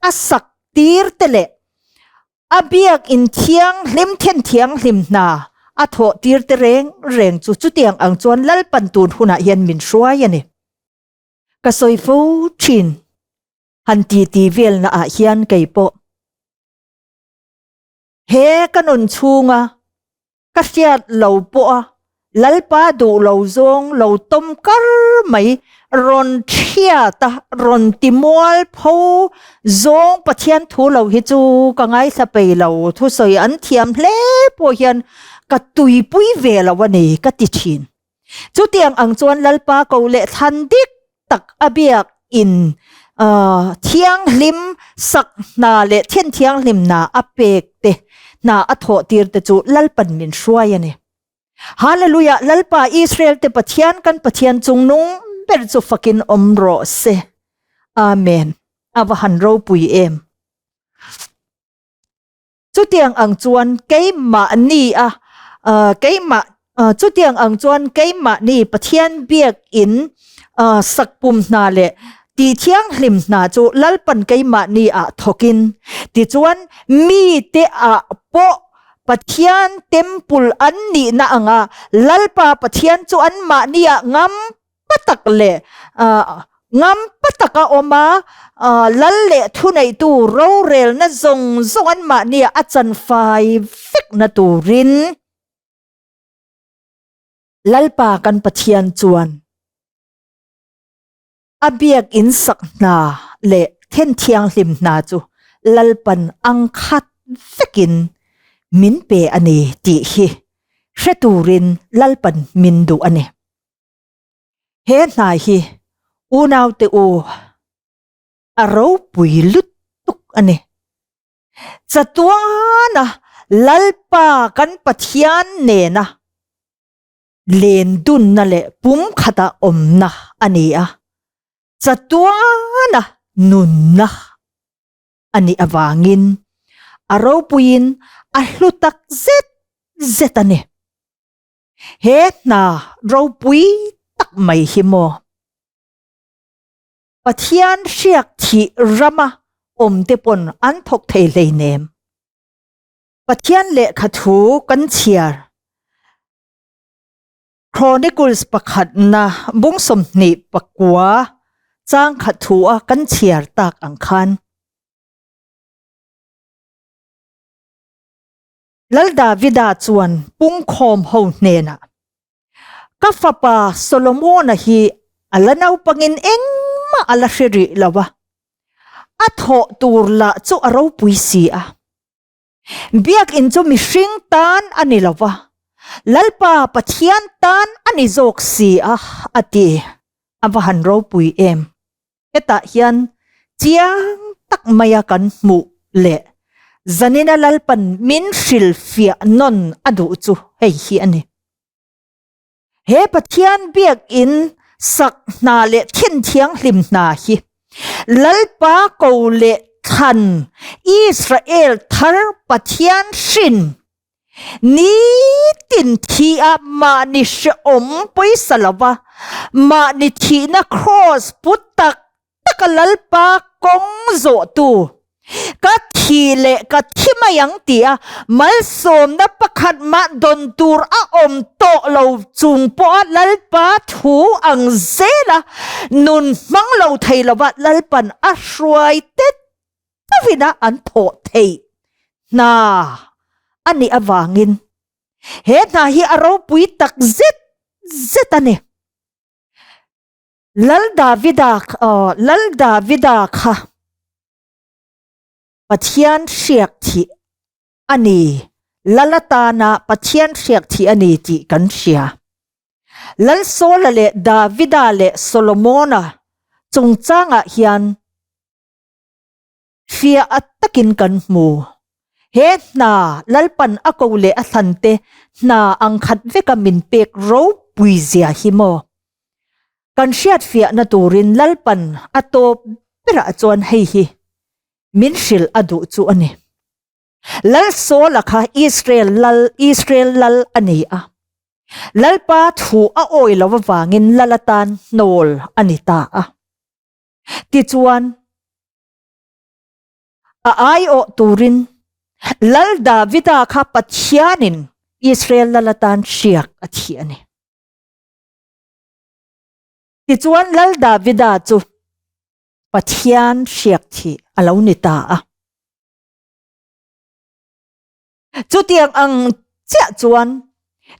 a sak tir te leh a biak in thianghlim then thianghlim hna a thawh tir te reng reng chu chutiang ang chuan Lalpan tun hunah hian min hruai a ni. Ka sawi fo thin. Han ti ti velna ah hian kei pawh he ka nun chhunga ka hriat lo pawha Lalpa duh lo zawng lo tawm kar mai rawn thiat a, rawn ti mual pho zawng Pathian thu lo hi chu ka ngaithla pei lo, thusawi an thiam hle pawh hian ka tuipui ve lo a ni ka ti thin. Chutiang ang chuan Lalpa ko leh thlan dik tak a biak in thianghlim sak hna leh then thianghlim hna a pek te hna a thawh tir te chu Lalpan min hruai a ni. Hallelujah Lalpa Israel te Pathian kan Pathian chungnung ber chu fakin awm rawh se. Amen. A va han ropui em. Chutiang ang chuan keimahni a keimah chutiang ang chuan keimahni Pathian biakin sakpum hna leh tihthianghlim hna chu Lalpan keimahni ah thawkin tichuan mite ah pawh Pathian temple an nihna anga Lalpa Pathian chu anmahni ah ngam patak leh ngam patak a awm a, lal leh thuneitu rorelna zawng zawng anmahnia a chanfai vekna turin Lalpa kan Pathian chuan a biakinn sak hna leh then thianghlim hna chu Lalpan angkhat vekin min pe a ni tih hi hre turin Lalpan min duh a ni. He hna hi unaute u a ropui lutuk a ni. Chatuana Lalpa kan Pathian nena len dunna leh pumkhata awmna a ni a, chatuana nunna a nih avangin a ropuiin a hlu tak zet zet a ni. He hna ropui tak mai hi maw? Pathian hriak thih rama awmte pawn an thawk thei hleinem. Pathian lehkha thu kan chhiar Chronicles pakhatna bung 29 chang khat thu a kan chhiar tak ang khan. Lal Davida chuan pungkhawm ho hnenah, Ka fapa Solomona hi a la naupangin engmah a la hre rih lo a, a thawh tur lah chu a ropui si a. Biakinn chu mihring tan a ni lo va, Lalpa Pathian tan a ni zawk si a, a ti. A va han ropui em! Hetah hian chiang tak maia kan hmuh leh zanina Lalpan min hrilhfiah nawn a duh chu hei hi a ni. He Pathian biakinn sak hna leh thin thianghlim hna hi Lalpa ko leh thlan Israel thar Pathian hrin Nitin thi a mahni hrehawm pawisa lova mahni thihna kraws pu tak tak a Lalpa kawng zawhtu ka thi leh ka thi mai ang ti a malsawmna pakhat mah dawn tur a awm tawh lo chung pawha Lalpa thu ang zela nun hmang lo thei lova Lalpan a hruai tet tawina an thawh theih hna a nih avangin he hna hi a ropui tak zet zet a ni. Lal Davida Lal Davida kha Pathian hriak thih a ni, Lal atana Pathian hriak thih a ni tih kan hria. Lal Saula leh Davida leh Solomona chungchangah hian Fiah a takin kan hmu. He hna Lalpan a ko leh a thlante hna ang khat veka min pek ropui zia hi maw? Kan hriat fiahna turin Lalpan a tawp berah chuan hei hi min hrilh a duh chu a ni. Lal Saula kha Israel lal Israel lal a ni a. Lalpa thu a awi lo avangin lal atan hnawl a ni ta a. Tichuan, a aiawh turin Lal Davida kha Pathianin Israel lal atan hriak a thi a ni. Tichuan Lal Davida chu Pathian hriak thih a lo ni ta a. Chutiang ang chiah chuan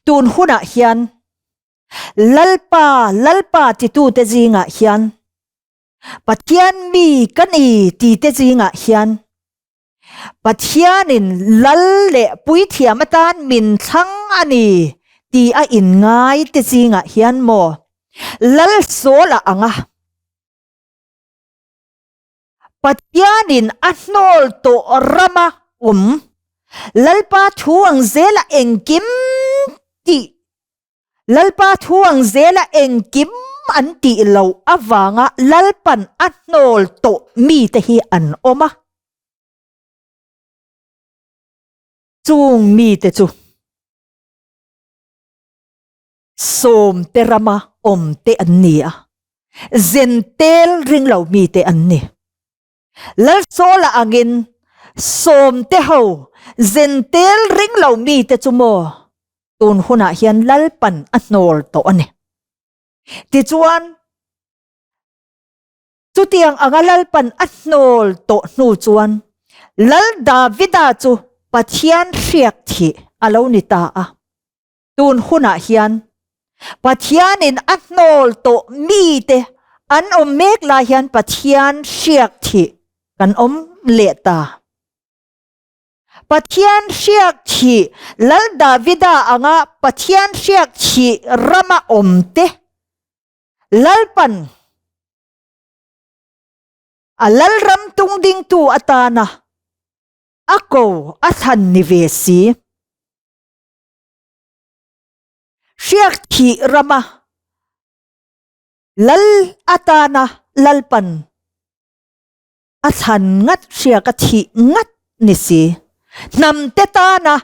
tun hunah hian Lalpa, Lalpa titute zingah hian Pathian mi ka ni tite zingah hian Pathianin lal leh puithiam atan min thlang a ni ti a inngai te zingah hian maw lal sawl a ang a? Pathianin a hnawl tawh rama awm Lalpa thu ang zela engkim tih Lalpa thu ang zela engkim an tih loh avanga Lalpan a hnawl tawh mite hi an awm a. Chung mite chu sawmte rama awmte an ni a, zentel ring lo mite an ni. Lalsawla angin sawmte ho zentel ring lo mite chu maw tun hunah hian Lalpan a hnawl tawh a ni. Tichuan, chutiang anga Lalpan a hnawl tawh hnu chuan Lal Davida chu Pathian hriak thih a lo ni ta a. Tun hunah hian Pathianin a hnawl tawh mite an awm mek lai hian Pathian hriak thih kan awm leh ta. Pathian hriak thih Lal Davida anga Pathian hriak thih rama awmte Lalpan a Lalram tungdingtu atana a ko a thlan ni ve si. Hriak thih rama Lal atana Lalpan a thlan ngat hriak a thih ngat ni si. Hnamte tana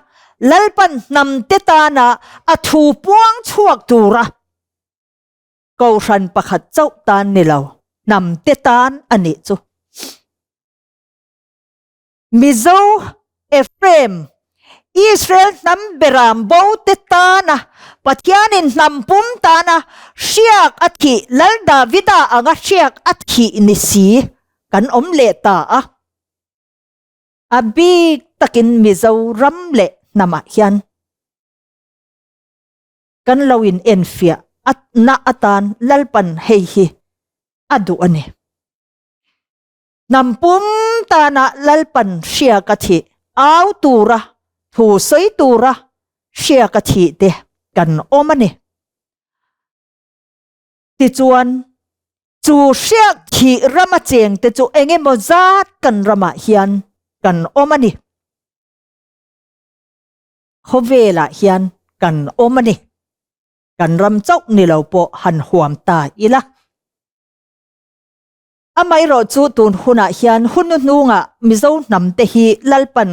Lalpan hnamte tana a thu puang chhuak tura Kohhran pakhat chauh tan ni lo, hnamte tan a nih chu. Mizo, Ephraim, Israel hnam beram bo te tana Pathianin hnam pum tana hriak a thih Lal Davida anga hriak a thih ni si kan awm leh ta a. A bik takin Mizo ram leh hnamah hian kan lo in enfiah a na atan Lalpan hei hi a duh a ni. Hnam pum tana Lalpan hria ka thih, au tura, thu sawi tura hria ka thih te kan awm a ni. Tichuan, chu hriak thih rama cheng te chu eng emaw zat kan ramah hian kan awm a ni. Khawvelah hian kan awm a ni. Kan ram chauh ni lo pawh han huam ta ila. Amaherawh chu tun hunah hian hun hnuhnungah Mizo hnamte hi Lalpan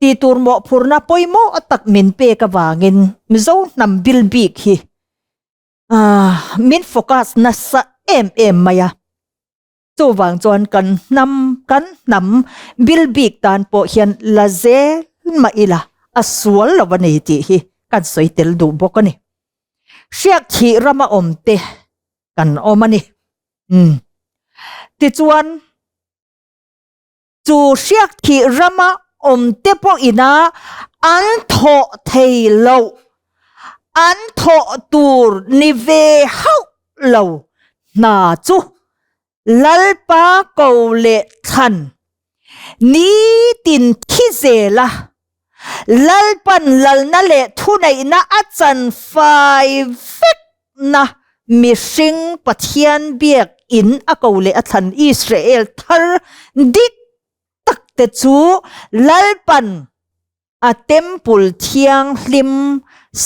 tih tur mawhphurhna pawimawh tak min pek avangin Mizo hnam bil bik hi min focus nasa em em mai a. Chuvang chuan kan hnam kan hnam bil bik tan pawh hian la zel mah ila a sual lo a ni tih hi kan sawi tel duh bawk a ni. Hriak thih rama awmte kan awm a ni. Umm. Tichuan, chu hriak thih rama awmte pawhina an thawh thei loh, an thawh tur ni ve hauh lo hna chu Lalpa ko leh thlan nitin thi zela Lalpan lalna leh thuneihna a chan fai vekna mihring Pathian biak in a ko leh a thlan Israel thar dik tak te chu Lalpan a temple thianghlim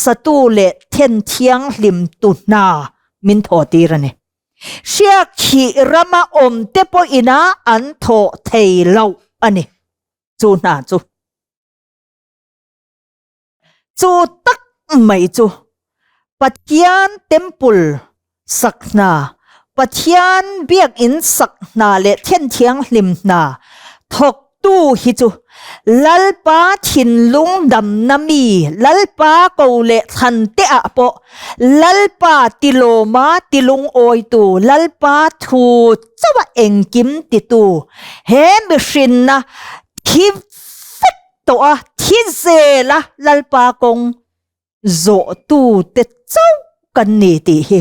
satu leh then thianghlim tu hna min thawh tir a ni. Hriak thih rama awm te pawhina an thawh thei loh a ni. Chu hna chu. Chu tak mai chu Pathian temple sak hna, Pathian biakinn sak hna leh then thianghlim hna thawktu hi chu Lalpa thinlung damna mi, Lalpa ko leh thlan te ah pawh Lalpa tilawma tilungawitu, Lalpa thu chauha engkim titu, he mihrinna thi vek tawh a, thi zel a Lalpa kawng zawhtute chauh kan ni tih hi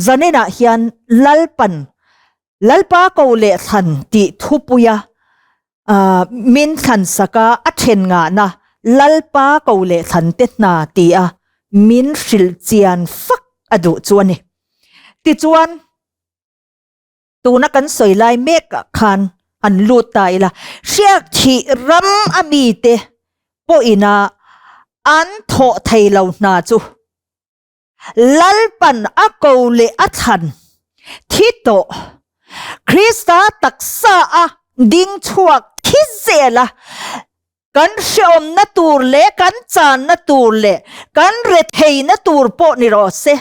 zaninah hian Lalpan Lalpa ko leh thlan tih thupuia min thlan saka a then ngahna Lalpa ko leh thlan te hna tia min hrilh chian fak a duh chu a ni. Tichuan. Tuna kan sawi lai mekah khan an lut ta ila, hriak thih ram a mite pawhina an thawh thei lo hna chu Lalpan a ko leh a thlan thi tawh Krista taksa a ding chhuak thi zel a, kan hreawmna tur leh kan channa tur leh kan retheina tur pawh ni rawh se.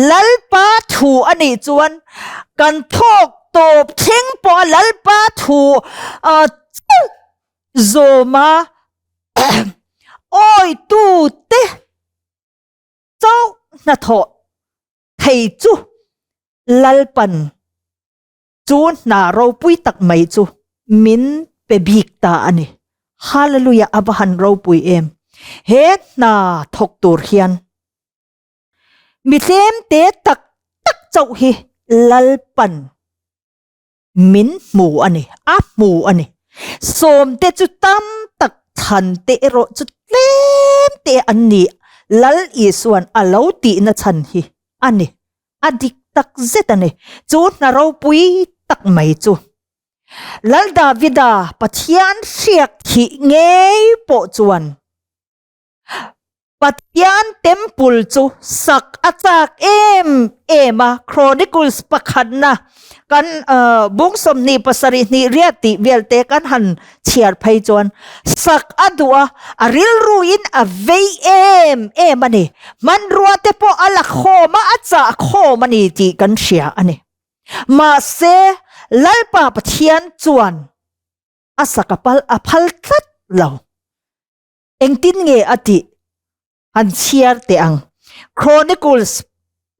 Lalpa thu a nih chuan kan thawk tawp thleng pawh a Lalpa thu chauh zawma awitute chauh hnathawh thei chu Lalpan Chu hna ropui tak mai chu min pe bik ta a ni. Hallelujah a va han ropui em! He hna thawk tur hian mi tlemte tak tak chauh hi Lalpan min hmu a ni, a hmu a ni. Sawmte chu tam tak chhante erawh chu tlemte an ni Lal Isuan a lo tihna chhan hi a ni. A dik tak zet a ni. Chu hna ropui tak mai chu. Lal Davida Pathian hriak thih ngei pawh chuan Pathian temple chu sak a chak em em a, Chronicles pakhatna kan bung 27 hnih riat tih vel te kan han chhiar phei chuan sak a duh a, a rilruin a vei em em a ni. Hmanrua te pawh a la khawm a, a chah khawm a ni tih kan hria a ni. Mahse, Lalpa Pathian chuan a sak a pal a phal tlat lo. Engtin nge a tih han chhiar teh ang. Chronicles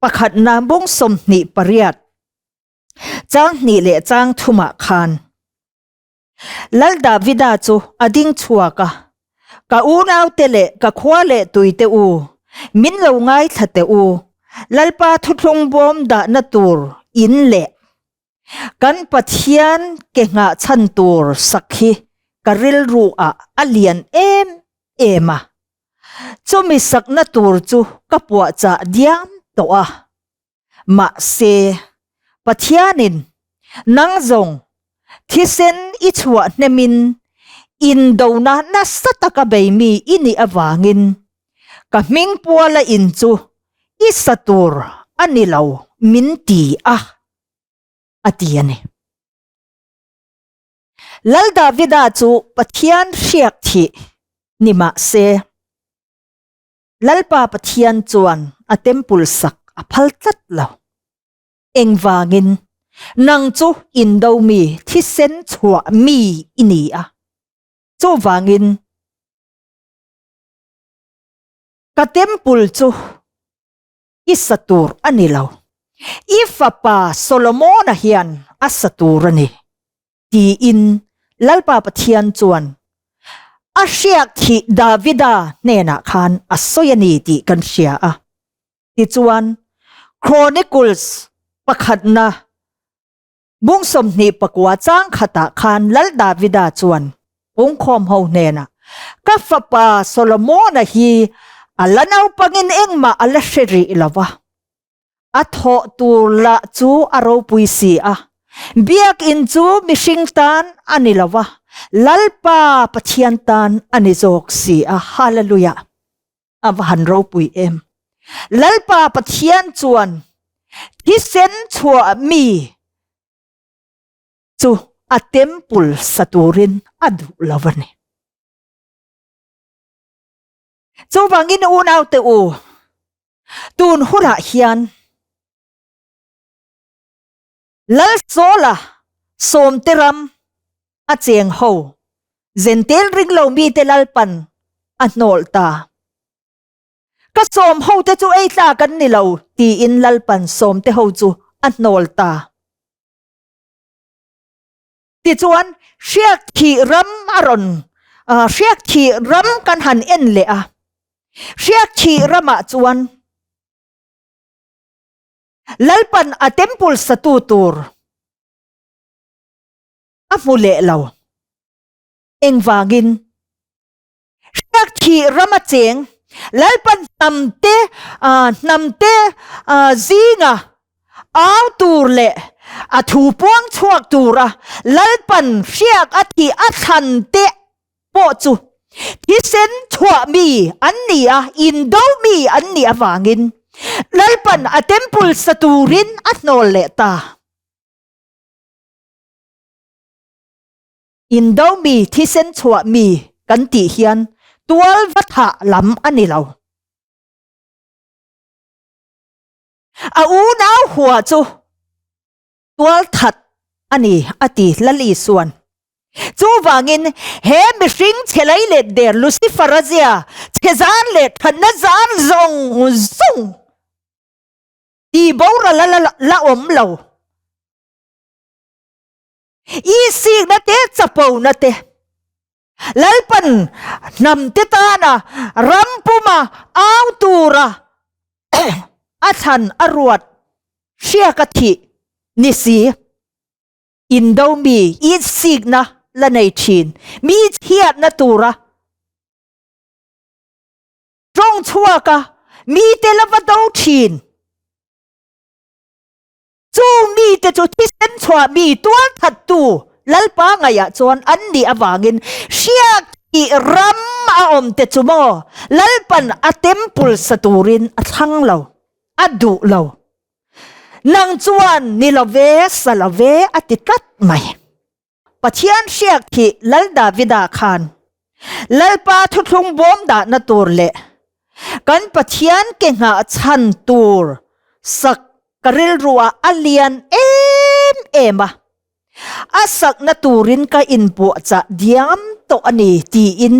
pakhatna bung 28 chang hnih leh chang thumah khan Lal Davida chu a ding chhuak a, Ka unaute leh ka khua leh tuite u, min lo ngaithla teh u, Lalpa thuthlung bawm dahna tur in leh kan Pathian ke nghah chhan tur sak hi ka rilru ah a lian em em a, chumi sakna tur chu ka puahchah diam tawh a. Mahse, Pathianin nang zawng thisen i chhuah hnemin indona nasa taka bei mi i nih avangin ka hming puala in chu i sa tur a ni lo min ti a, a ti a ni. Lal Davida chu Pathian hriak thih ni mah se, Lalpa Pathian chuan a temple sak a phal tlat lo. Engvangin? Nang chu indo mi, thisen chhuah mi i ni a. Chuvangin, ka temple chu i sa tur a ni lo. I fapa Solomona hian a sa tur a ni. Tiin Lalpa Pathian chuan a hriak thih Davida hnenah khan a sawi a ni tih kan hria a. Tichuan, Chronicles pakhatna bung 24 chang khatah khan Lal Davida chuan pungkhawm ho hnenah, Ka fapa Solomona hi a la naupangin engmah a la hre rih lo va. A thawh tur lah chu a ropui si a, biakinn chu mihring tan a ni lo va, Lalpa Pathian tan a ni zawk si a. Hallelujah! A va han ropui em! Lalpa Pathian chuan thisen chhuah mi chu a temple sa turin a duh lo a ni. Chuvangin unaute u, tun hunah hian Lalsawla sawmte ram a cheng ho Zentel ringlo mite Lalpan a hnawl ta. Ka sawm hote chu ei tlak an ni lo tiin Lalpan sawmte ho chu a hnawl ta. Tichuan hriak thih ram a rawn hriak thih ram kan han en leh a, hriak thih ramah chuan Lalpan a temple satu tur a hmu leh lo. Engvangin? Hriak thih rama cheng Lalpan hnamte hnamte zinga au tur leh a thu puang chhuak tura Lalpan hriak a thih a thlan te pawh chu thisen chhuah mi an ni a, indo mi an nih avangin Lalpan a temple sa turin a hnawl leh ta. Indo mi thisen chhuah mi kan tih hian tual va thah lam a ni lo. A unau hua chu tual that a ni a ti Lal Isuan. Chuvangin he mihring chhe lei let der Lucifer-a zia chhe zan leh thatna zan zawng zawng tih boral a la awm lo. Isikna te chapona te Lalpan hnam te tana ram puma au tura a thlan a ruat hriak a thih ni si. Indo mi isikna la nei thin mi chhiatna tura tawng chhuaka mite la va do thin. Chu mite chu thisen chhuah mi tualthattu Lalpa ngaihah chuan an nih avangin hriak tih ram a awm te chu maw Lalpan a temple sa turin a thlang lo, a duh lo. Nang chuan ni lo ve, sa lo ve a ti tlat mai. Pathian hriak thih Lal Davida khan Lalpa thuthlung bawm dahna tur leh kan Pathian ke nghah chhan tur sak ka rilruah a lian em em a, a sakna turin ka inpuahchah diam tawh a ni tiin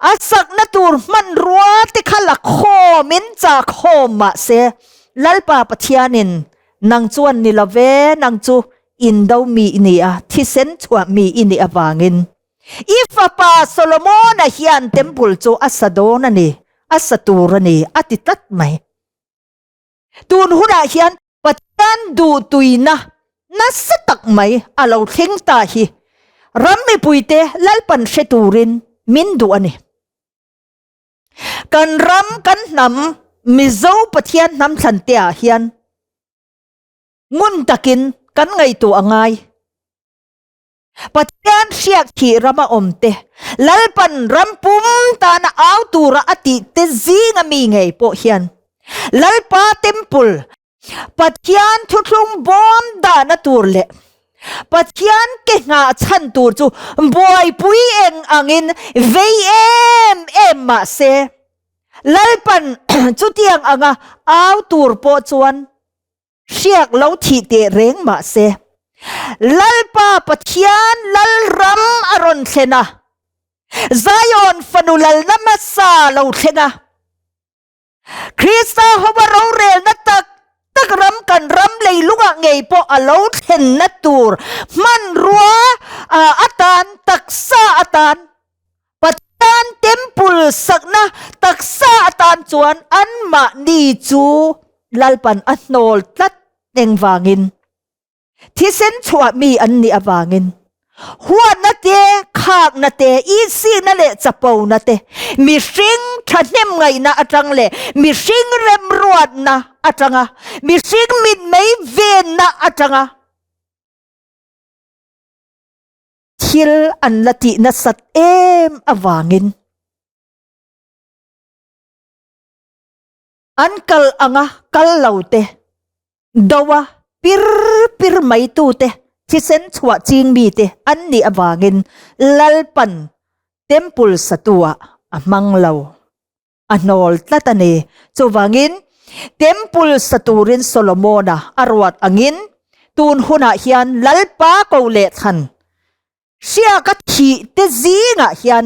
a sakna tur hmanrua te kha la khawmin chak khawm mahse Lalpa Pathianin nang chuan ni lo ve, nang chu Indo mi i ni a, thisen chhuah mi i nih avangin i fapa Solomona hian temple chu a sa dawn a ni, a sa tur a ni, a ti tlat mai. Tun hunah hian Pathian duhtuina nasa tak mai a lo thleng ta hi ram mipuite Lalpan hre turin min duh a ni. Kan ram, kan hnam, Mizo Pathian hnam thlanteah hian Ngun takin kan ngaihtuah a ngai. Pathian hriak thih rama awm te, Lalpan ram pum tana au tura a tih te zinga mi ngei pawh hian Lalpa Temple, Pathian thuthlung bawm dahna tur leh Pathian ke nghah chhan tur chu buaipui eng angin vei em em mah se, Lalpan chutiang anga au tur pawh chuan Hriak lo thih teh reng mah se, Lalpa Pathian Lalram a rawn thlen a, Zion fanu lalna hmasa lo thleng a, Krista hova rorelna tak tak ram kan ram leilungah ngei pawh a lo thlenna tur hmanrua atan taksa atan Pathian temple sakna taksa atan chuan anmahni chu Lalpan a hnawl tlat engvangin thisen chhuah mi an nih avangin huatna te, khakna te, isikna leh chapona te, mihring thahnem ngaihna atang leh mihring remruatna atanga mihring mitmei venna atanga Thil an la tih nasat em avangin an kal anga kal lo te, do a pir pir mai tu te. Thisen chhuah ching mite an nih avangin Lalpan temple satu ah a hmang lo. A hnawl tlat a ni. Chuvangin temple sa turin Solomona a ruat angin tun hunah hian Lalpa ko leh thlan hriaka thih te zingah hian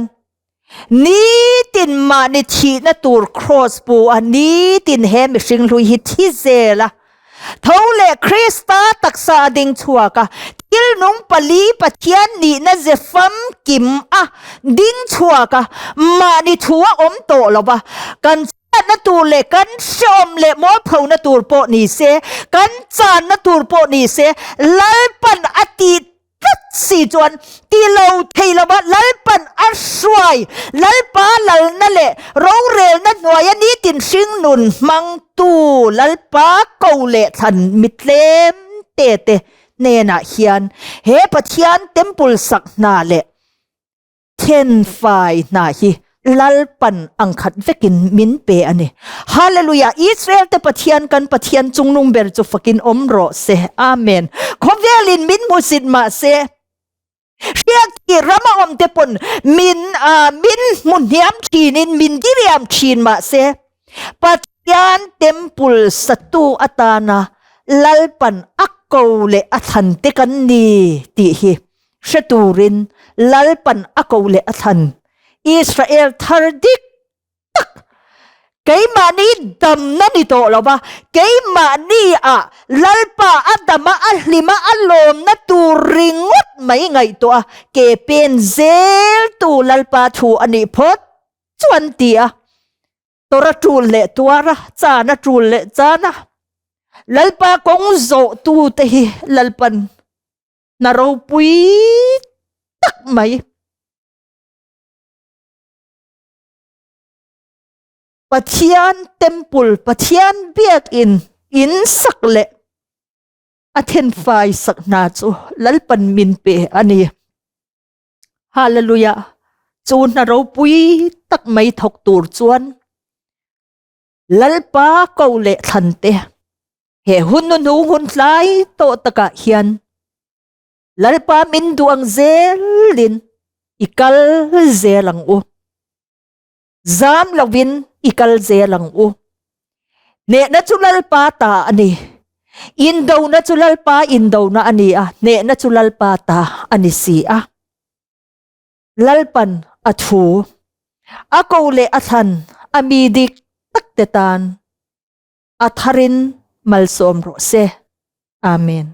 nitin mahni thihna tur kraws pu a nitin he mihring hlui hi thi zel a. Tho leh Krista taksa a ding chhuak a, thil nung pali Pathian nihna ze famkim a ding chhuak a, mahni thu a awm tawh lo va, kan chhiatna tur leh kan hrehawm leh mualphona tur pawh ni se, kan channa tur pawh ni se, Lalpan a tih tlat si chuan ti lo thei lova Lalpan a hruai, Lalpa lalna leh rorelna hnuaia nitin hringnun hmangtu Lalpa ko leh thlan mi tlem te te hnenah hian he Pathian temple sak hna leh Thenfai hna hi Lalpan angkhat vekin min pe a ni. Hallelujah! Israel te Pathian kan Pathian chungnung ber chu fakin awm rawh se. Amen. Khawvelin min hmusit mah se, hriak hi rama awm te pawn min min hmu hniam thinin min diriam thin mah se, Pathian temple satu atana Lalpan a ko leh a thlan te kan ni tih hi hre turin Lalpan a ko leh a thlan Israel thar dik tak keimahni damna ni tawh lo va, keimahni ah Lalpa a dama a hlima a lawmna tur ringawt mai ngaihtuah a ke pen zel tu Lalpa thu a nih phawt chuan ti a Tor a tul leh tuar a, chan a tul leh chan a, Lalpa kawng zawh tute hi Lalpan hna ropui tak mai. Pathian temple, Pathian biakin in sak leh a thenfai sak hna chu Lalpan min pe a ni. Hallelujah! Chu hna ropui tak mai thawk tur chuan Lalpa ko leh thlan te He hun nu hnu hun tlai tawh takah hian Lalpa min duh ang zelin i kal zel ang u. Zam lovin i kal zel ang u. Hnehna chu Lalpa ta a ni. Indona chu Lalpa indona a ni a, hnehna chu Lalpa ta a ni si a. Lalpan a thu, a ko leh a thlan a mi dik tak te tan a tharin malsawm rawh se. Amen.